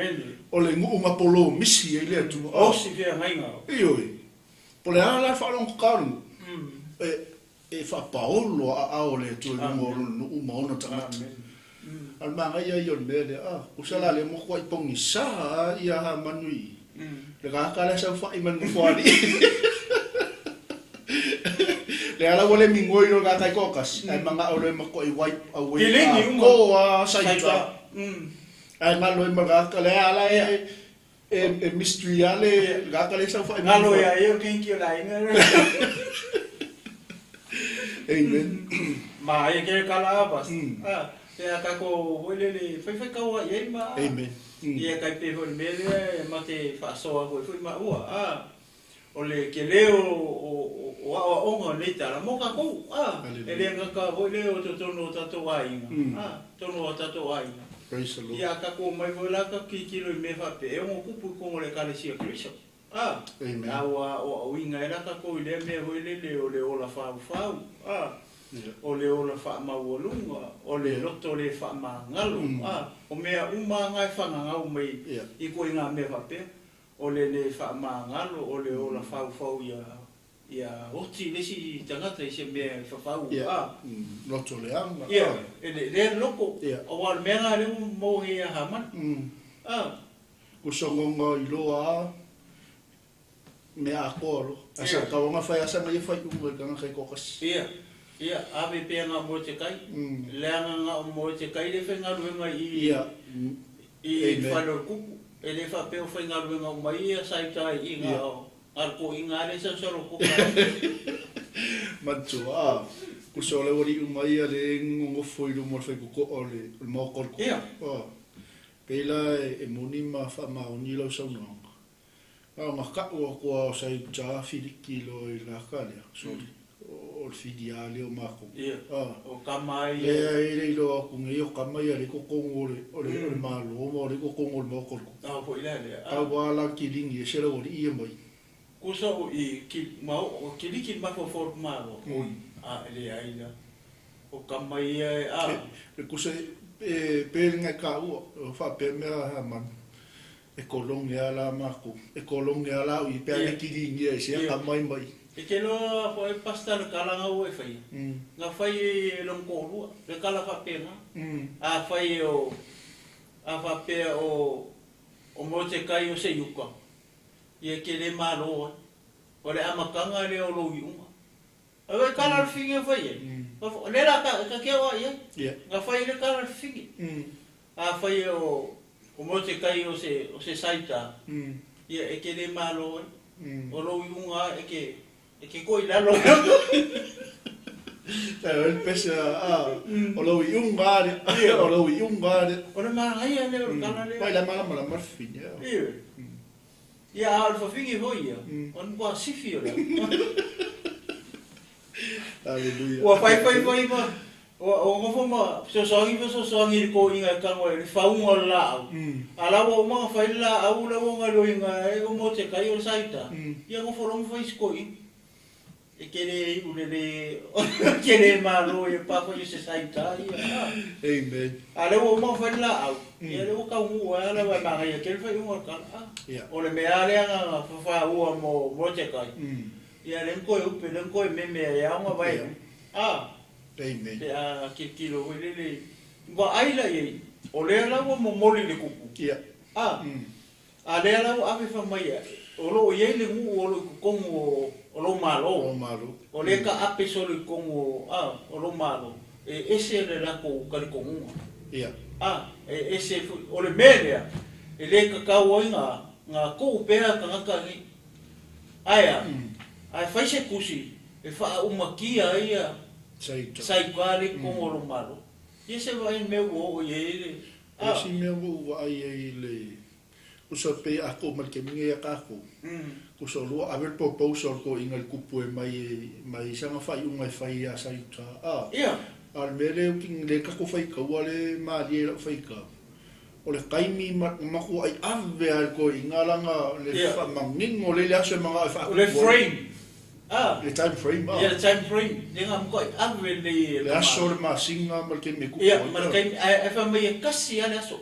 o le nuu na polomisi ai le Atua. O si feagaiga. Ioe. Po o le a la le faalogotata o le nuu, e E faapaolo a aao o le Atua i luga o lona nuu ma ona tagata. A o le manaia ia o le mea lea, a, usa la lea matuai pogisa a ia Hamanu i le tagata lea saofai mai le nofoalii. Lea la ua le migoi loa le tagata e toatasi, ae manao loa e matuai wipe away atoa sa i uta. Ae galo ai ma le tagata lea la e E mystery lava le tagata lea e saofai mai. Galo ia ia o le keiki o le aiga. Amen. Ma ia ke kala a bas. Pe a tatou foi lele faifai taua i ai ma. Amen. Ia tai pei foi o le mea lea e ma te faasoa foi foi maua a o le tele o aoaoga o lenei tala mo tatou a e le gata foi lea o totonu o tatou aiga a totonu o tatou aiga. Praise the Lord. Ia a tatou omai foi la tatou tilotilo i mea faapea e ono tupu i totonu o le Ekalesia Keriso a Amen. A ua aoaoina ai la tatou i lea mea foi lele o le ola faufau a o le ola faamaualuga, o le loto le faamagalo, a, o mea uma lava na e fagagau mai i ituaiga mea faapea, o le le faamagalo, o le ola faufau ia ia oti le isi tagata i se mea e fafau, a. Loto leaga. Ia, e le lea le loto, aua o le mea lena lea ua maua nei ia Hamana, a. Usogogo iloa a mea atoa loa. Ae sa tatau ona fai lava sana ia faaiuga i le tagata e toatasi. Ia, ia, ave pea na o Moetekai, leaga na o Moetekai le faigaluega i i le fale o le kupu. E le faapea o faigaluega uma ia sa i uta i i, na o le toeaina lava lea e sausau lotoga ai. Manatua, a, uso o le aualii uma ia lea e nonofo i luma o le faitotoa o le maota o le kupu. A, pei la e moni ma faamaoni lau saunoaga. Na ona tau atu lava o Saita Filiki loa i la ka lea, sorry, o le fili lava lea o matou. Ia, o tama ai e. Leai, e le iloa atu nei o tama ia lea i totonu o le, o le, o le Malo ma o lea i totonu o le Maota o le Tupu. Ao foi la lea, a. Tau lava la kiligi ese le aualii ia mai. Kusa o i, ki, ma o, kiliki le mafaufau o le Malo, oi, a, e leai la. O tama ia e, a. E kusa e, pe le ngai kaua, o faapea mea a Hamani. E kolone a la makou, e kolone a la ui pe a le kiligia e se atamai mai. E te iloa foi pastor le tala na ua e faia, na fai e lona toalua le tala faapena. A fai o, a faapea o, o Motekai o se Iuta, ia e te le malo ai. O le amataga lea o lou iuga. A le tala o le fafine na fai ai, o lea la ta te aoai ai, na fai ai le tala o le fafine. Afai o Motekai o se Saita, ia e te le malo ai. O lou iuga lava e te koe i lalo. E le pese a, o lou iuga lava lea, o lou iuga lava lea. O le manaia lea o le tala lea. Mai la malamalama le fafine. Ioe. Ia, a o le fafine foi ia, o le matua sifi o le Aleluia. Ua faifai foi ma, ua nofo ma fesoasoani fesoasoani i le toeaina e tago ai le fauga o le laau. A la ua uma ona fai le laau la ua galueina ai o Motekai o le Saita, ia nofo loa ma fai isi toeaina. E te le iu lelei, e te le malo ia pa foi o se Saita ia. Amen. A lea ua uma ona fai le laau, ia lea ua taunuu ai lava e manaia tele le faaiuga o le tala. O le mea lava lea na fafaua mo Motekai, ia lea na toe upe, lea na toe meme ai lava ona vae a. Amen. Pe a tilotilo foi lele, vaai la i ai, o lea la ua momoli le kupu. A. A lea la ua ave fai mai ai, o lo o i ai le nuu o lo o i totonu o lou Malo, o lea taape solo i totonu o lou Malo, e ese le latou talitonuga. A, e ese foi. O le mea lea, e le tatau ai na tuu pea tagata nei. Ae a? Ae fai se tusi e faaumatia ai ia Saita lea i totonu o lou Malo. Ia se vaai i le mea ua oo i ai le. O isi mea ua ou vaai ai i le uso e pei a tuu mai le taimi nei ia tatou, uso lua ave le proposal toeaiina i le tupu e mai mai sana faaiuga e fai ia Saita a a o le mea lea lea tatou faitaua lea e malie i lau faitau o le taimi ma matuai ave lava e le toeaiina lana le faamanino lea i le aso e manao e faatupu ai. O le frame a. Le time frame a. Ia le time frame lea na matuai ave lelei e le aso le masina ma le taimi e tupu ai. Ia ma le taimi ae fai mai e tasi lava le aso.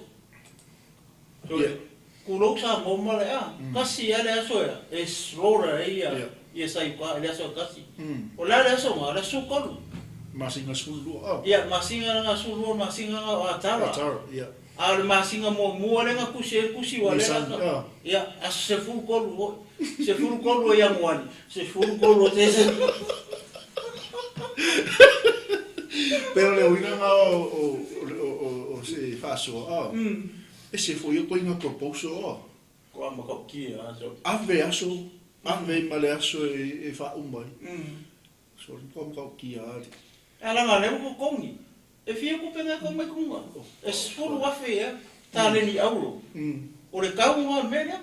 Tulou Samoa ma le a, tasi lava le aso e slaughter ai ia Saipa i le aso e tasi. O le a le aso na? O le aso 13. Masina 12 a. Ia, masina na 12, masina na o Atara. Atara, ia. A o le masina muamua lea na tusi ai le tusi ua lea na. Ia, aso 13 foi. 13 o Ianuari, 13 o Tesema. Pei o le uiga na o se faasoa a. Ese foi ia koiga proposal a. Ko ama kau kia aso. Ave aso, ave ma le aso e faauma ai. So ko ama kau kia ali. Ala nga leu ko kongi. E fia kupe ngai kau mai kuga. E 10,000 ea taleni auro. O le kau nga o le mea lea.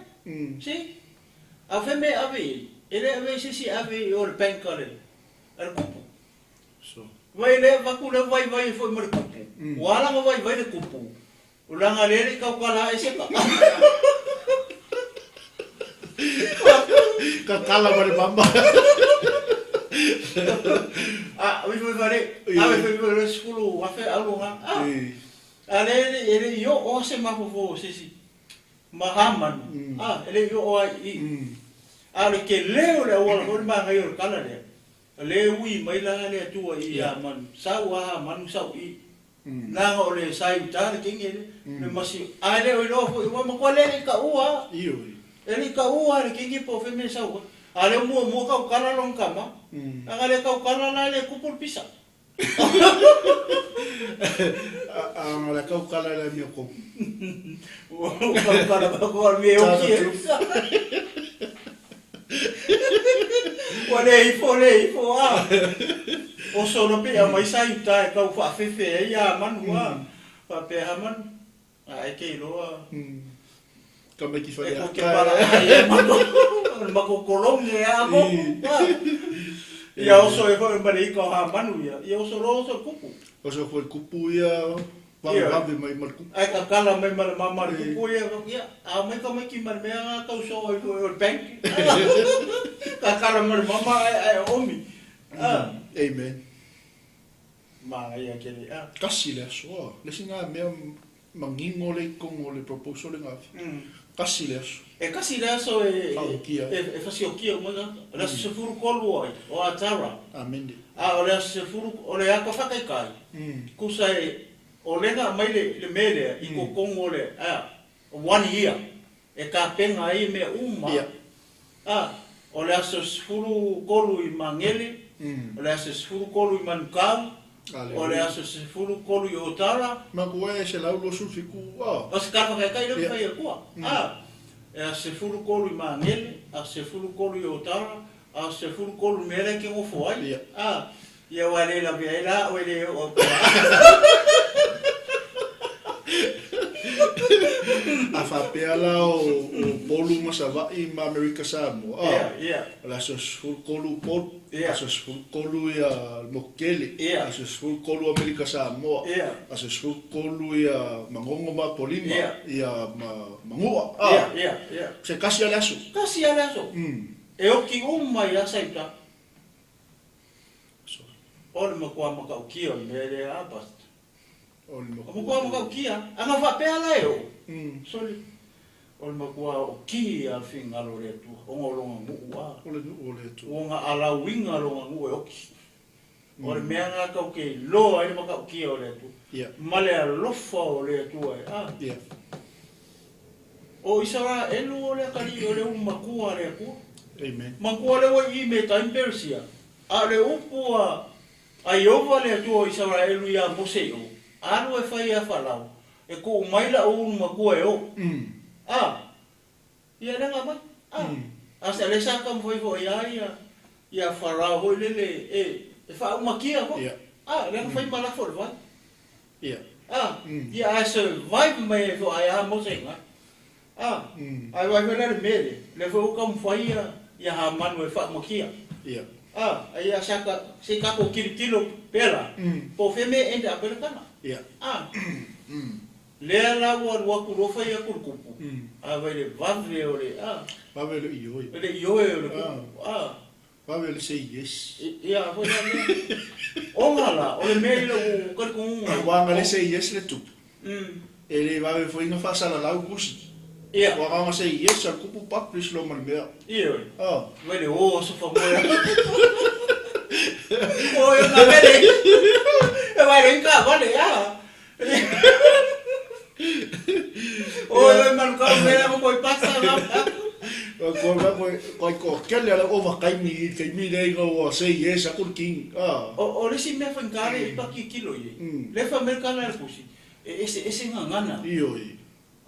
See? A o fea mea e ave i ai? E le ave i se isi e ave i o le bank a le a le kupu. Vai lea avatu lea vaivai ai foi ma le kupu. Ua ala ona vaivai le kupu, o leaga lea e le i tautala ae se ka. Ka kala ma le mama. A, ave foi fale, ave foi foi le 10,000 auro na. A, a lea e le i oo se mafaufau o se isi ma Hamanu, a, e le i oo lava i i. A o le tele o le auala foi le manaia o le tala lea, o lea e ui mai la le Atua i Hamanu, sau a Hamanu sau i i. Leaga o le sa i uta le kenge lea, le masi, a e le o iloa foi, ua matua le le i taua lava. E le i taua lava le kenge po o fea mea e sau ai. A o lea ua muamua tautala lona tama, leaga le tautala la e le tupu le pisa. A na le tautala le mea ko. Ua tautala ma ko le mea oki e. Ua le ifo, le ifo, a. Oso loa pe aumai sa i uta e tau faafefe ai a manu, a. Faapea ha manu, a e ke iloa. Tamaiti E ko ke pala ai e mako, o le mako kolonge a ko. Ia oso e foi ma le ika o ha manu ia. Ia oso loa oso le kupu. Oso foi kupu ia vavevave mai ma le kupu. Ae tatala mai ma le mama le kupu ia, ia, a omai tamaiti ma le mea na tau soo ai foi o le bank. Tatala ma le mama ae ae oomi. Amen. Manaia tele a. Kasi le aso a. Le isi na mea manino le i totonu o le proposal le gafi. Kasi le aso. E kasi le aso e e fasiokia uma ai tagata. O le aso 13 o ai, o Atara. Amene. A o le aso 10, o le ata whakaikai, kusa e, o lena aumai le, le mea lea i totonu o le, a, one year, e tapena ai mea uma. A, o le aso 13 i Magele, o le aso 13 i Manukau, o le aso 13 i Otara. Maku e 127, a. O se tala whakaikai lea fai atua. A, e aso 13 i Magele, aso 13 i Otara, Aso 13 mea lea e te nofo ai. A, ia aua e le lavea ai la oe le oo atu A faapea la o Upolu ma Savaii ma Amerika Samoa, a, o le aso 13 Upolu, aso 13 ia le Motu Tele, aso 13 Amerika Samoa, aso 13 ia Magogo ma Apolima, ia ma Manua, a, se tasi a le aso. Tasi a le aso. E oki uma i asa i uta. O le matua matautia o le mea lea a Pastor. O le matua matautia. Ana faapea la e oo. Soli. O le matua oki a le finagalo o le Atua, ona o lona nuu a. O le nuu o le Atua. Ua na alauina lona nuu e oki. O le mea na tau ke iloa ai le matautia o le Atua. Ma le alofa o le Atua e a. O Isaraelu o le atalii o le ulu matua a le Atua. Amen. Matua lea ua i i me tai ma Peresia. A o le upu a a Ieova le Atua o Isaraelu iā Mose i o, Alu e fai iā Farao, e tuu mai la'u ulu matua e o. A, ia lea na aumai. A, a sa lea sa taumafai foi iā ia, iā Farao foi lele e, e faaumakia foi. A, lea na fai ma lafo i le vai. A, ia ae survive mai ai foi a Mose i ina. A, ae vaai foi la i le mea lea, lea foi ua taumafai ia, ia Hamanu e faaumakia. A, ai a sa ta, se i tatou tilotilo pea la, po o fea mea e end up ai le tala. A, lea la ua alu atu loa fai atu le tupu, a vai le vave o le, a. Vave le ioe. Le ioe o le tupu, a. Vave le say yes. Ia, foi la mea. Ona la, o le mea i lou talitonuga. Aua na le say yes le tupu. E le vave foi na faasalalau tusi. Ia. Ua na ona say yes a le tupu publish loa ma le mea. Ioe. Ah. Vai le o aso famoe. O e na mele. E vai le inka vale a. Oi, oi, manu kau mea mo koi pasa la. Ko la ko ko ko kele ala over kaimi i kaimi le inga ua say yes aku le king. Ah. O o le isi mea faigata le i paki kilo i. Le fa mea kana le pusi. E ese ese ngangana. Ioe.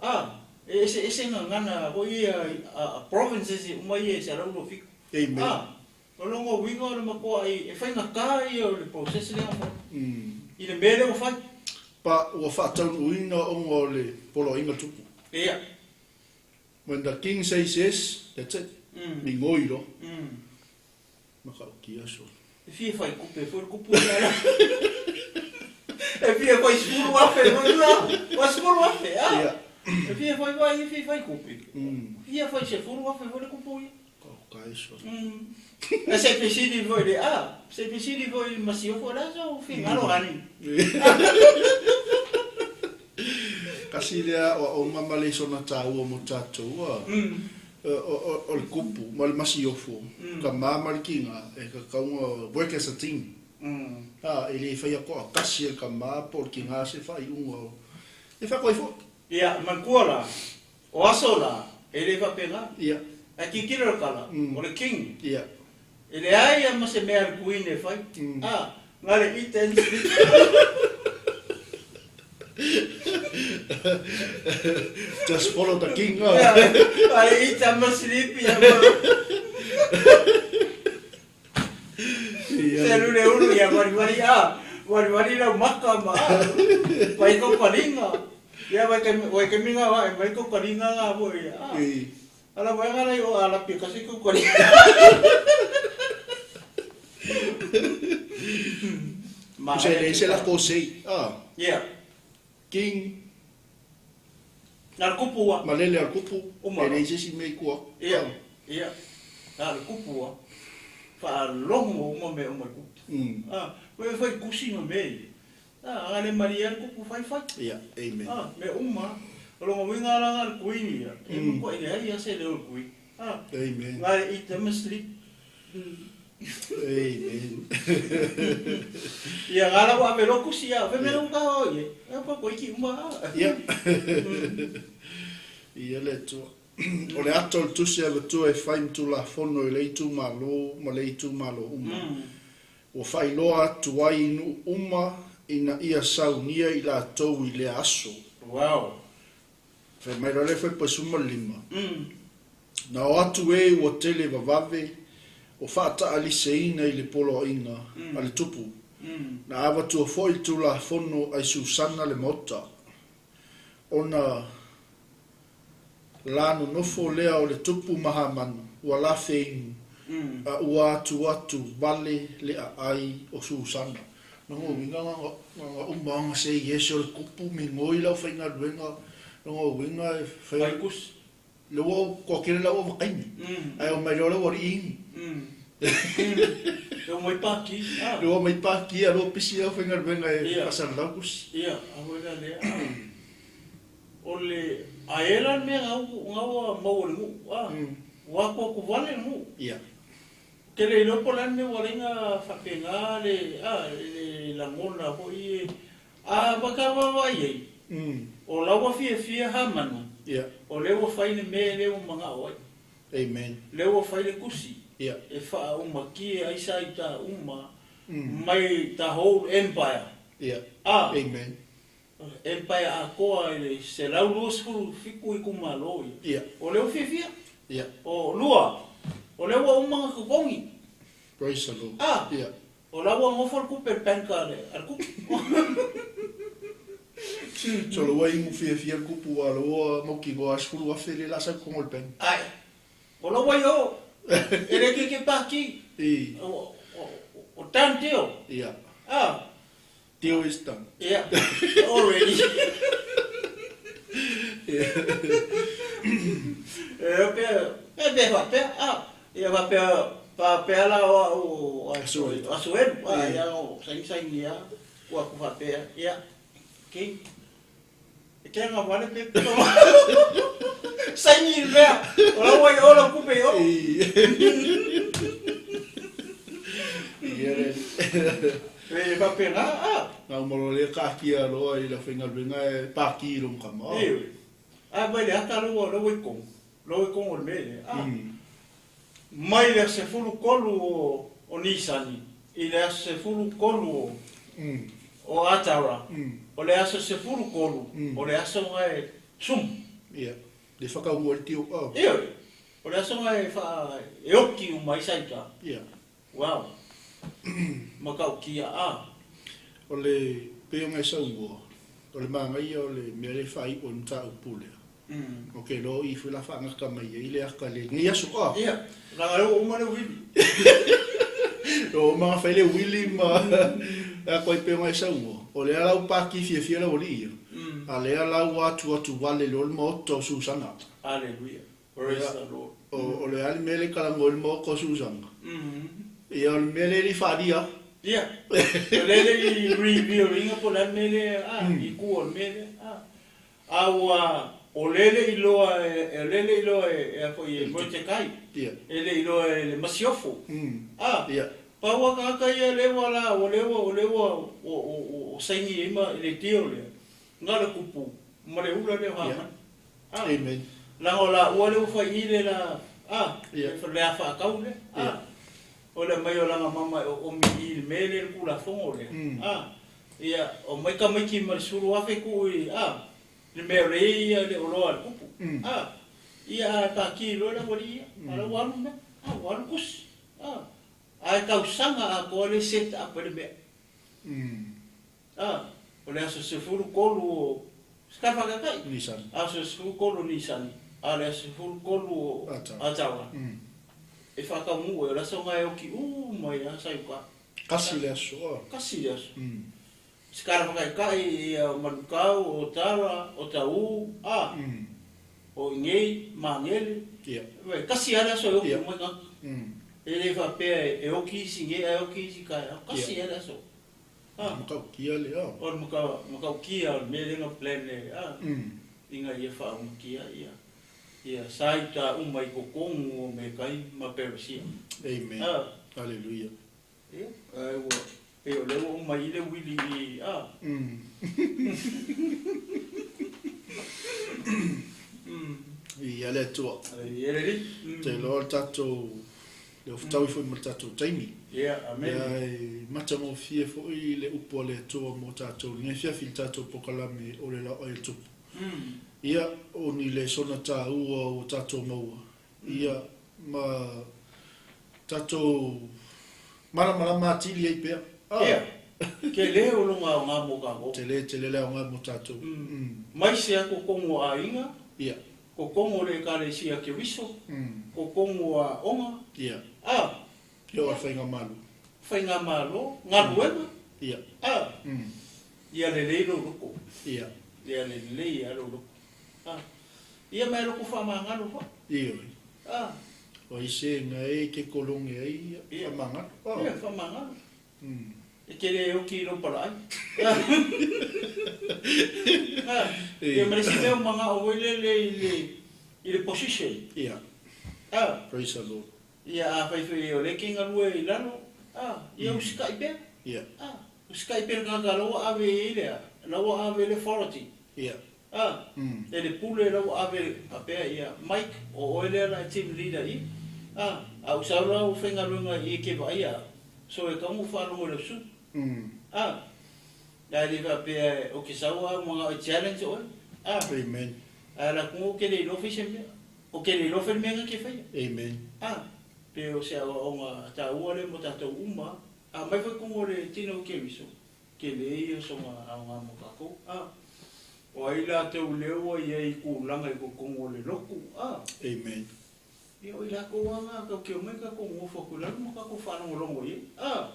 Ah, e ese ese ngangana ko ia a provinces uma ia se ala ulo fiku. Amen. Ah, o longa uiga o le matua ai e faigata ia o le process lea. I le mea lea ua fai. Pa ua faataunuuina ona o le poloaiga tupu. Ia. When the king says yes, that's it. Migoi loa. Matautia so. E fia fai kupe foi le kupu ia la. E fia fai 10,000 foi la. Ua 10,000, ah. Ia. E fia fai vai, e fia fai kupe. Fia fai 10,000 foi le kupu ia. Kaukai so. E se fesili foi le, ah, se fesili foi le masiofo la so fingalo ani. Kasi lea o aoga ma le sona tāua mo tātou a. O le kupu ma le masiofo, ka mā ma le kiga, e ka kaunga work as a team. A, e le whai ako a kasi e ka mā po le kiga se whai unga o. E whakoi fo. Ia, manatua la, o aso la, e le faapena. Ia. Ae tilotilo le tala, o le king. Ia. E leai a ma se mea a le queen e fai. A, na le eat and sleep. Just follow the king. Ah. Ia, na le eat and sleep ia ma. Se lu le ulu ia wari wari a, wari wari lau maka ma a. Vai ko karinga. Ia vai ke vai ke minga vai vai ko karinga nga mo ia. A. Ala vai ngala i o ala pi kasi ko karinga. Ma. Se le se la kosei. Ah. Yeah. King. Na le kupu a. Malele al kupu. Uma. E le se si mei kua. Ia. Ia. Na le kupu a. Faalogo uma mea uma i le kupu. Ah, ua e fai kusi ma mea ia. Ah, a le malie le kupu fai fai. Ia, amen. Ah, mea uma. O lona uiga la na le queen ia. E matua i leai lava se leo o le queen. Ah. Amen. Na le eat them sleep. Amen. Ia nga la ua ave loa kusi ia. Fai mai lau ka o ia. E pa ko iki uma. Ia. Ia le Atua. O le ata o le tusi avatua e fai ma Tulafono i le itumalo ma le itumalo uma. Ua faailoa atu ai i nuu uma ina ia saunia i latou i lea aso. Wow. Fai mai loa le Faipa 15. Na o atu e ua tele vavave o faataaliseina i le poloaiga a le tupu. Na avatua foi le Tulafono ai Susana le Maota, ona la nonofo lea o le tupu ma Hamanu, ua lafeinu, a ua atu atu vale le aai o Susana. Lona uiga nga uma anga se yes o le kupu migoi lau faigaluega. Lona uiga e fai Fai kusi. Le ua toatele lau vakaimi. Ae o mai loa lau alii inu. E o mai paki. Ah. Le ua mai paki a loa pisi lau faigaluega e faasalalau kusi. Ia, a foi la lea. O le ae la le mea gau ua maua i le nuu. Ah. Ua atu atu vale le nuu. Ia. Te le iloa po o le a le mea ua ala ai ona faapena le a le lagona foi e a ma ta vaavaai ai. O la ua fiafia Hamanu. Ia. O lea ua fai le mea lea ua manao ai. Amen. Lea ua fai le kusi. Ia. E faaumatie ai sa ita uma mai the whole empire. Ia. A. Amen. Empire atoa i le 127 itumalo ia. Ia. O lea ua fiafia. Ia. O lua, o lea ua uma ona totogi. Praise the Lord. A. Ia. O la ua nofo le tupe i le bank a le kupu. So le ua imu fiafia le kupu a le ua mautinoa a 10,000 le la sa i totonu o le bank. Ai. O la ua i o. E le keke paki. I. O done deal. Ia. A. Deal is done. Yeah. Already. E pe pe pe faapea a ia faapea faapea la o au Asuelu. Asuelu a ia o saini saini ia ua aku faapea ia king e te anga vale pe saini i le mea o la ua i o lau tupe i o. Ia le. E faapena a. Na uma loa lea kaakia loa i le faigaluega e paki i lona tama. Ioe. A mai le ata la ua la ua i totonu. La ua i totonu o le mea lea. A. Mai le aso 13 o Nisani i le aso 13 o o Atara. O le aso 13 o le aso na e sumu. Ia. Le whakaua i le tio. Oh. Ioe. O le aso na e wha e oki uma ai sa ita. Ia. Wow. Matautia a. O le pei ona e saunoa, o le manaia o le mea lea e faaiu ai le mataupu lea, ou te iloa o i foi la faagata mai ai le ata i lenei aso. A! Ia, leaga o lea ua uma le uili. Ua uma ona fai le uili ma atu ai pei ona e saunoa, o lea la ua pati fiafia le aualii ia, a lea la ua atuatu vale loa le maota o Susana. Hallelujah. Praise the Lord. O le a le mea lea e talanoa ai le maota o Susana? Ia, o le mea lea e le i faaalia. Ia, o lea e le i reveal ina po o le a le mea lea, a, i tua o le mea lea, a. A ua, o lea e le i iloa e, o lea e le i iloa e, a foi e Moretekai, e le i iloa e le Masiofo, a. Pau lava tagata ia lea ua la, o lea ua, o lea ua, ua, ua, ua saini ai ma le deal lea, na o le kupu ma le ula lea o Hamani. A, Amen. Leaga o laua lea ua fai i le la, a, Ia. Le a faatau lea, a, Ia. O le aumai o lana mama e oomi i le mea lea i le Tulafono lea, a, ia, omai tamaiti ma le 10,000 tuu i, a, le mea o lea e i ai le oloa a le tupu, a, ia, a paki loa le aualii ia, a la ua alu mea, a, ua alu tusi, a, a e tausaga atoa le set up ai le mea. A, o le aso 13 o se tala faataitai? Nisani. Aso 13 o Nisani, a o le aso 13 o Ataoga. E faataunuu ai, o le aso lena e oti uma ai lava Saiuka. Kasi le aso, a. Kasi le aso. Se tala faataitai, ia o Manukau, o Tara, o Taū, a, o Inei, Magele. Ia. Kasi lava le aso e oti uma ai tagata. E le faapea e oti isi nei ae oti isi taeao. Kasi lava le aso. O le matautia lea. O le matautia o le mea lea na plan e a, ina ia faaumutia ia, ia sa i ta uma i totonu o Mekai ma Peresia. Amen. Hallelujah. Ia, ae ua, pei o lea ua uma i le uili i a. Ia le Atua. Ia le Alii. Te iloa le tatou Le ofutaui foi ma le tatou taimi. Ia, amene. Ia, e matagofie foi le upu a le Atua mo tatou i lenei afiafi i le tatou polokalame o le Laoai o le Tupu. Ia, o ni lesona taua ua tatou maua, ia, ma tatou malamalama atili ai pea. Ah! Ia, tele o lona aoga mo tatou. Tele, tele le aoga mo tatou. Mai se a totonu o aiga. Ia. Totonu o le Ekalesia Keriso, totonu o aoga, Ia. a. Ia, o le faigamalo. Faigamalo, galuega, Ia. a. Ia lelei lou loto. Ia. Ia lelei lava lou loto. A. Ia ma e loto faamagalo foi. Ioe. A. O ai se ga e ke kologe ai, Ia. faamagalo. A. Ia, faamagalo. E te le oki i lou palaai. A. Ia ma le isi mea ua manao foi lele i le, i le position. Ia. A. Praise the Lord. Ia, afai foi o lea e te galue i lalo, a, ia usitai pea. Ia. A, usitai pea le tagata la ua ave i ai le a, la ua ave le authority. Ia. A, e le pule la ua ave faapea ia, Mike, o oe lea la e team leader i, a, a ou sau la ua faigaluega i e ke vaaia au, so e tatau ona ou faalogo i lau sui. A, ae le faapea ou te sau a manao e challenge oe. A, Amen. ae ala atu ou te le iloa fai se mea. Ou te le iloa fai le mea na te faia. Amen. A, pe o se aoaoga taua lea mo tatou uma. A mai foi kumu o le tino o Keriso, tele ia o sona aoga mo tatou. A, o ai latou lea ua i ai i tulaga i totonu o le lotu. A, Amen. ia o i latou lava na tatou te omai tatou nofo atu i lalo ma tatou faalogologo i ai. A,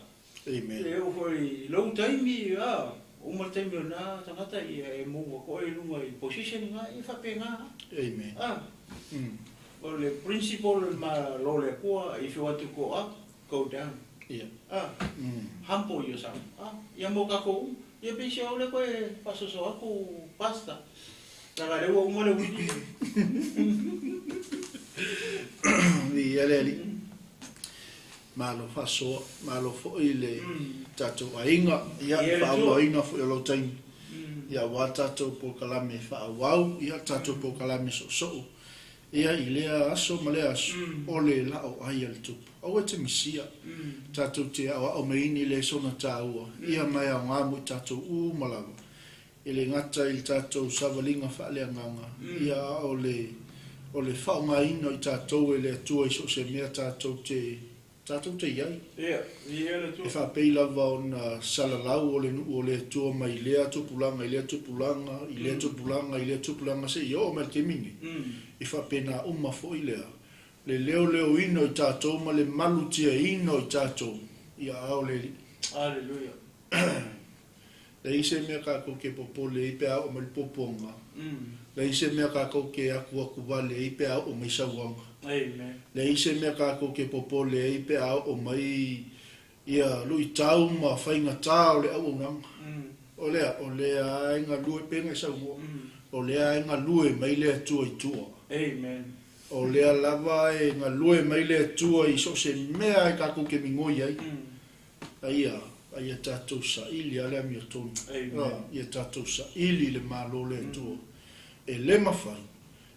Amen. E oo foi i lou taimi, a, uma le taimi o lena tagata ia e move atu oe i luga i position lena, e faapena lava. Amen. A, o le principle o le Malo o le Atua, if you want to go up, go down. Ia. A, humble yourself. A, ia mo tatou uma. Ia pei se aole koe faasoso atu, Pastor. Leaga lea ua uma le uili. Ia le Alii. Malo faasoa, malo foi i le tatou aiga, ia, faaauauina foi o lou taimi, ia, aua le tatou polokalame faaauau, ia, le tatou polokalame soosoo, ia, i lea aso ma lea aso, o le laoai a le Tupu. Aua e te misia, tatou te aoao mai ni lesona taua, ia, ma e aoga mo i tatou uma lava. E le gata i le tatou savaliga faaleagaga, ia, a o le, o le faaaogaina o i tatou e le Atua i so o se mea tatou te. tatou te i ai. Ia, viia le E Atua. faapei lava ona salalau o le nuu o le Atua mai lea tupulaga i lea tupulaga, i lea tupulaga i lea tupulaga seia oo mai i le taimi nei. E faapena uma foi lea, le leoleoina o i tatou ma le malutiaina o i tatou i aao o le Alii. Hallelujah. Leai se mea kākou ke popole ai pe a oo mai le puapuaga. Leai se mea kākou ke akuaku vale ai pe a oo mai sauaga. Amen. Leai se mea kākou ke popole ai pe a oo mai ia luitau ma faigata o le auaunaga. O lea, o lea e galue pe na i saunoa. O lea e galue mai le Atua i tua. Amen. O lea lava e galue mai le Atua i so o se mea e kākou ke migoi ai. Aia, aia tatou saili a le amiotonu. Amen. Ia tatou saili i le Malo o le Atua. E le mafai,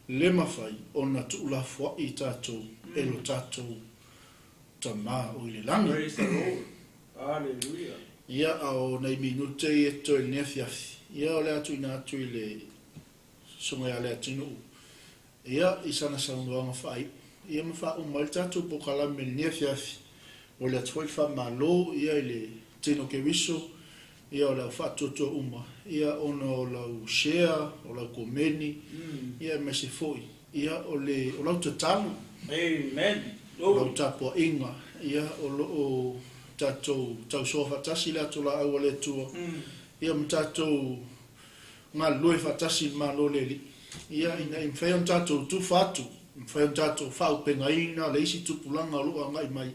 le mafai ona tuulafoai i tatou e lo tatou Tamā o i le lagi. Praise the Lord. Hallelujah. Ia, a o nai minute ia totoe i lenei afiafi, ia o le a tuuina atu i le Susuga ia Leatinuu, ia, i sana saunoaga faaiu, ia ma faauma ai le tatou polokalame i lenei afiafi. Momoli atu foi le faamalo, ia, i le Tino Keriso, ia, o le au faatuatua uma, ia, ona o lau share, o lau komeni, ia, aemaise foi, ia, o le, o lau tatalo. Amen. O lau tapuaiga, ia, o lo o tatou tausoa faatasi i le atolaau a le Atua, ia, ma tatou galulue faatasi i le Malo o le Alii, ia, ina ia mafai ona tatou tufa atu, mafai ona tatou faaaupegaina le isi tupulaga o lo o agai mai,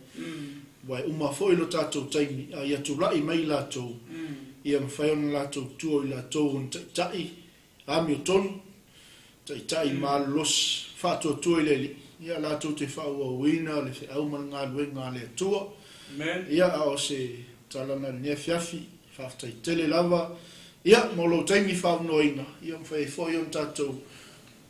aua e uma foi lo tatou taimi, a ia tulai mai i latou, ia mafai ona latou tua o i latou o ni taitai amiotonu, taitai malolosi, faatuatua i le Alii, ia latou te faaauauina le feau ma le galuega a le Atua. Amen. Ia, a o se tala na i lenei afiafi, faafetai tele lava, ia, mo lou taimi faaunoaina, ia mafai ai foi ona tatou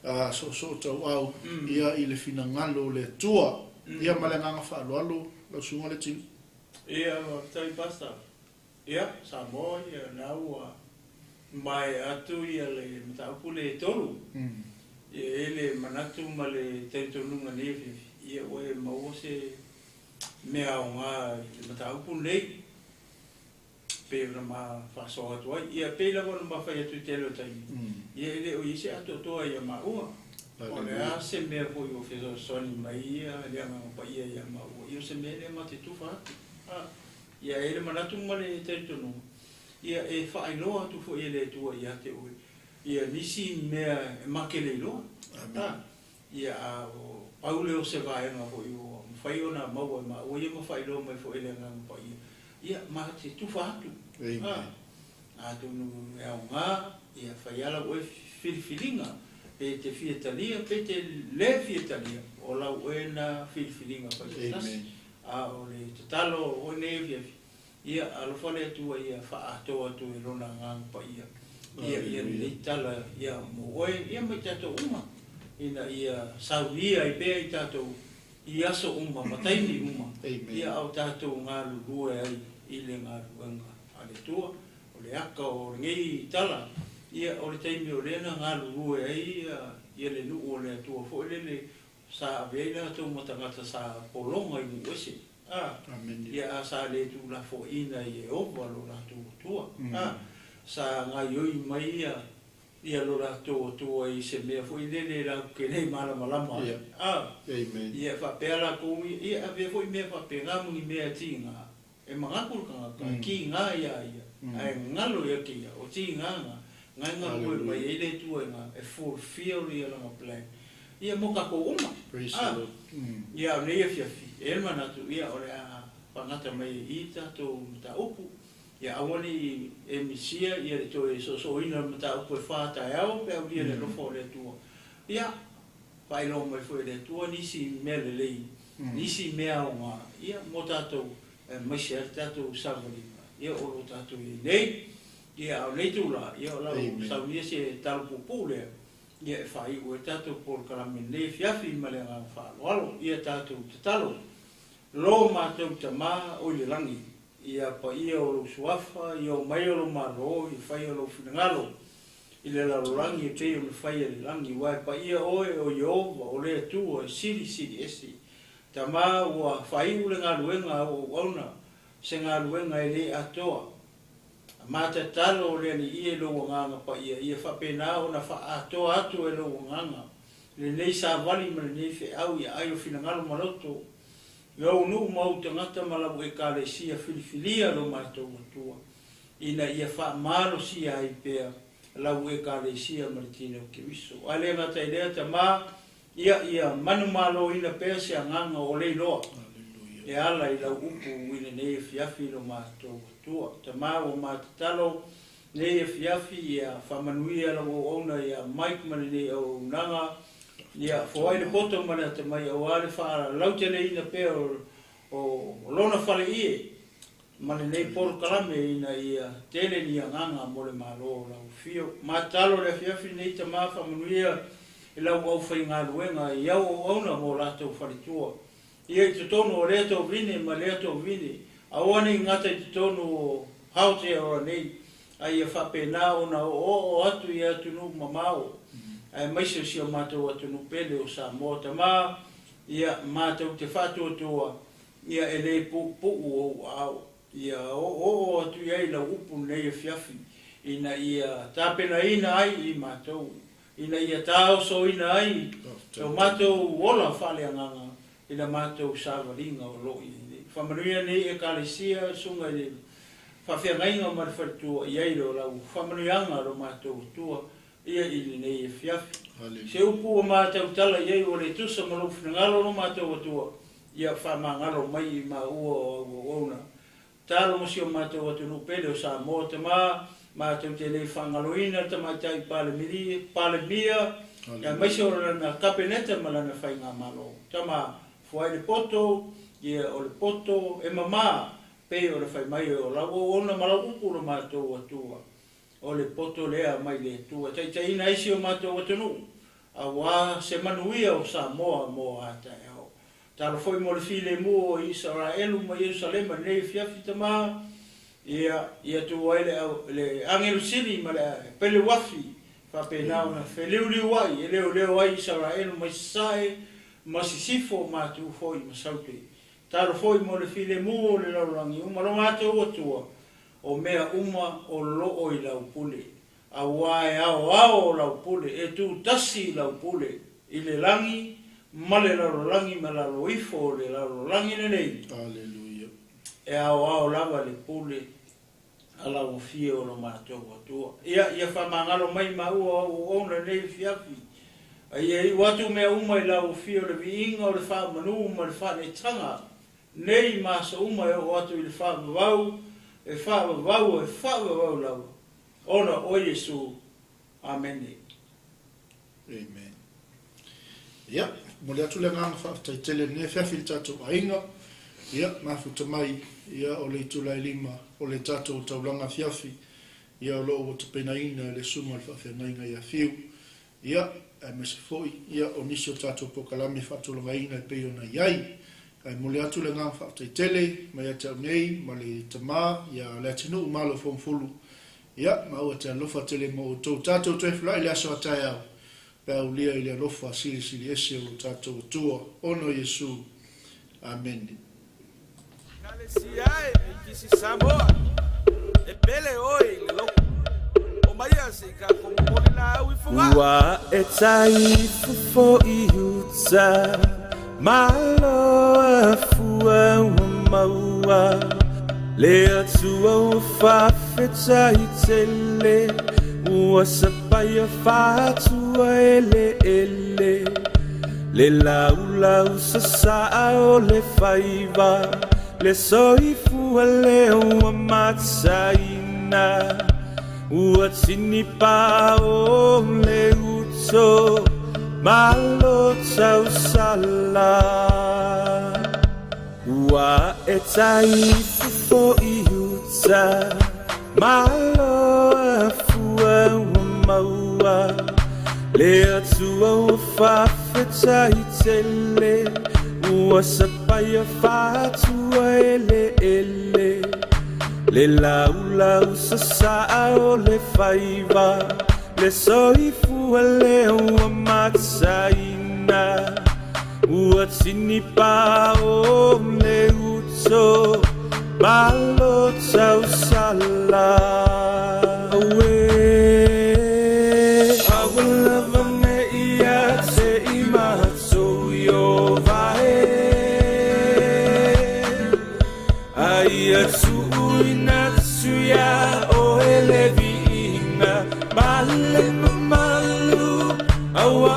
soosootauau, ia, i le finagalo o le Atua. Ia, ma le agaga faaaloalo, lau susuga Leatinuu. Ia, faafetai Pastor. Ia, Samoa, ia, na ua maea atu ia le mataupu lea e tolu. Ia, e i ai le manatu ma le talitonuga nei afiafi, ia ua e maua se mea aoga i le mataupu lenei, pei ona ma faasoa atu ai. Ia, pei lava ona ma fai atu i tele o taimi, ia e le o i ai se atoatoa ia maua. O le a se mea foi ua fesoasoani mai ia le Agaga Paia ia maua, ia o se mea lea ma te tufa atu. Ia, e i ai le manatu ma le talitonuga, ia e faailoa atu foi e le Atua ia te oe, ia nisi mea e ma te le iloa. Ia, a o pau lea o se vaega foi ua mafai ona maua e maua ia ma faailoa mai foi e le Agaga Paia, ia ma te tufa atu. Atonu e aoga, ia fai lava lau oe filifiliga, pe te fia talia, pe te le fia talia, o lau oe na filifiliga faitasi. A o le tatalo o nei afiafi, ia alofa le Atua ia faaatoa atu e lona Agaga Paia, ia ia lenei tala ia mo oe, ia ma i tatou uma, ina ia saunia ai pea i tatou i aso uma ma taimi uma, ia a o tatou galulue ai i le galuega a le Atua. O le aka o lenei tala, ia o le taimi o lea na galulue ai ia le nuu o le Atua foi lele, sa ave ai latou ma tagata sa pologa i nuu ese. Ia a sa le tuulafoaiina e Ieova lo latou Atua. Sa gaioi mai ia ia lo latou Atua i se mea foi lele latou te le malamalama ai. Ia faapea latou ia avea foi mea faapena ma ni mea tiga, e manatu le tagata e tiga ia ia, ae galo ia te ia, o tiga na, na e galue mai ai le Atua ina e fulfill ia lana plan, ia mo tatou uma. Ia o nei afiafi, e i ai le manatu, ia o le a faagata mai ai i i tatou mataupu, ia aua ne i e misia ia le toe soosooina o le mataupu e fa taeao pe aulia le alofa o le Atua. Ia, faailoa mai foi e le Atua nisi mea lelei, nisi mea aoga, ia mo tatou, aemaise ai le tatou savaliga, ia o lo o tatou i ai nei. Ia, a o lenei itula, ia o lau saunia se talo puupuu lea, ia e faaiu ai tatou polokalame lenei afiafi ma le agaga faaaloalo. Ia tatou tatalo, Lo matou Tama o i le lagi, ia paia o lou suafa, ia omai o lou Malo, ia faia lou finagalo i le lalolagi e pei ona faia i le lagi. Aua e paia oe, o Ieova, o le Atua e silisili ese. Tama, ua faaiu le galuega a ou auauna, se galuega e le atoa. A matatalo le Alii e lou Agaga Paia, ia faapena ona faaatoa atu e lou Agaga lenei savali ma lenei feau i aai o finagalo ma loto, i ou nuu ma ou tagata ma lau Ekalesia filifilia lo matou Atua, ina ia faamalosia ai pea lau Ekalesia ma le Tino o Keriso. Ae le gata i lea, Tama, ia ia manumaloina pea se agaga o le iloa e ala i lau upu i lenei afiafi i lo matou Atua. Tama, ua matatalo nei afiafi ia faamanuia lau auauna ia Mike ma lenei auaunaga, ia foai le poto ma le atamai aua le faalauteleina pea o lona faleie ma lenei polokalame ina ia tele ni agaga mo le Malo o lau afio. Matalo le afiafi lenei Tama faamanuia i lau aufaigaluega i au auauna mo latou faletua. Ia i totonu o lea tovine ma lea tovine, aua ne i gata i totonu o Aotearoa nei, a ia faapena ona oooo atu i atunuu mamao, aemaise o si o matou atunuu pele o Samoa. Tama, ia matou te faatuatua, ia e le puupuu ou aao, ia oooo atu i ai lau upu lenei afiafi, ina ia tapenaina ai i matou, ina ia taosoina ai o matou ola faaleagaga i la matou savaliga o lo o i ai nei. Faamanuia nei Ekalesia, susuga i le faafeagaiga ma le faletua i ai le lau faamanuiaga lo matou Atua ia i lenei afiafi. Se upu ua matou tala i ai ua le tusa ma lou finagalo lo matou Atua, ia faamagalo mai i maua o au auauna. Talo mo si o matou atunuu pele o Samoa, Tama, matou te le faagaloina le Tamaitai Palemia, aemaise o lana Kapeneta ma lana Faigamalo. Tama, fuai le poto, ia o le poto e mamā, pei o le fai mai o lau auauna ma lau upu lo matou Atua. O le poto lea mai le Atua e taitaiina ai si o matou atunuu, aua se manuia o Samoa mo a taeao. Talo foi mo le filemu o Isaraelu ma Ierusalema i lenei afiafi, Tama, ia, ia tu ai le, le agelu sili ma le peleuafi, faapena ona feliuliuai e leoleo ai Isaraelu mai sasae ma sisifo ma atu foi ma saute. Talo foi mo le filemu o le lalolagi uma lo matou Atua, o mea uma o loo i lau pule, auā e aoao lau pule, e tutasi lau pule i le lagi ma le lalolagi ma lalo ifo o le lalolagi lenei. Aleluia. E aoao lava le pule a lau afio o lo matou Atua. Ia, ia faamagalo mai maua o au auauna lenei afiafi, a ia iu atu mea uma i lau afio le viiga o le faamanu ma le faaneetaga nei ma aso uma e oo atu i le faavavau, e faavavau, e faavavau lava, ona o Iesu. Amene. Amen. Ia, momoli atu le agaga faafetai tele i lenei afiafi i le tatou aiga. Ia, mafuta mai, ia, o le itula e 5 o le tatou taulaga afiafi, ia, o lo o ua tapenaina e le Susuga o le Faafeagaiga ia Fiu. Ia, aemaise foi, ia, o nisi o tatou polokalame faatulagaina e pei ona i ai. Ae momoli atu le agaga faafetai tele mai ia te au nei ma le tama, ia Leatinuu Malo Foamafulu, ia, maua te alofa tele mo outou. Tatou toe fula'i le aso a taeao, pe a ulia i le alofa silisili ese o lo tatou Atua, ona o Iesu. Amene. Ekalesia e, Mikisi Samoa, e pele oe i le loto. O maia se i kākou momoli laau i Fogaa. Ua e tai fofo i uta, malo afua ua maua, le Atua ua faafetai tele, ua sapaia faatua eleele, le laulau sasaa o le faiva, le soifua lea ua mataina, ua tinipa o le uto, malo tausala. Ua e tai fofo i uta, malo afua ua maua, le Atua ua faafetai tele, ua sapaia faatua eleele, le laulau sasaa o le faiva, le soifua lea ua mataina, ua Ua tini pa o le uto malo tausala. Aue. Aua lava ne ia te i matou i o vae. Aia tuuina atu ia oe le viiga ma le mamalu. Aua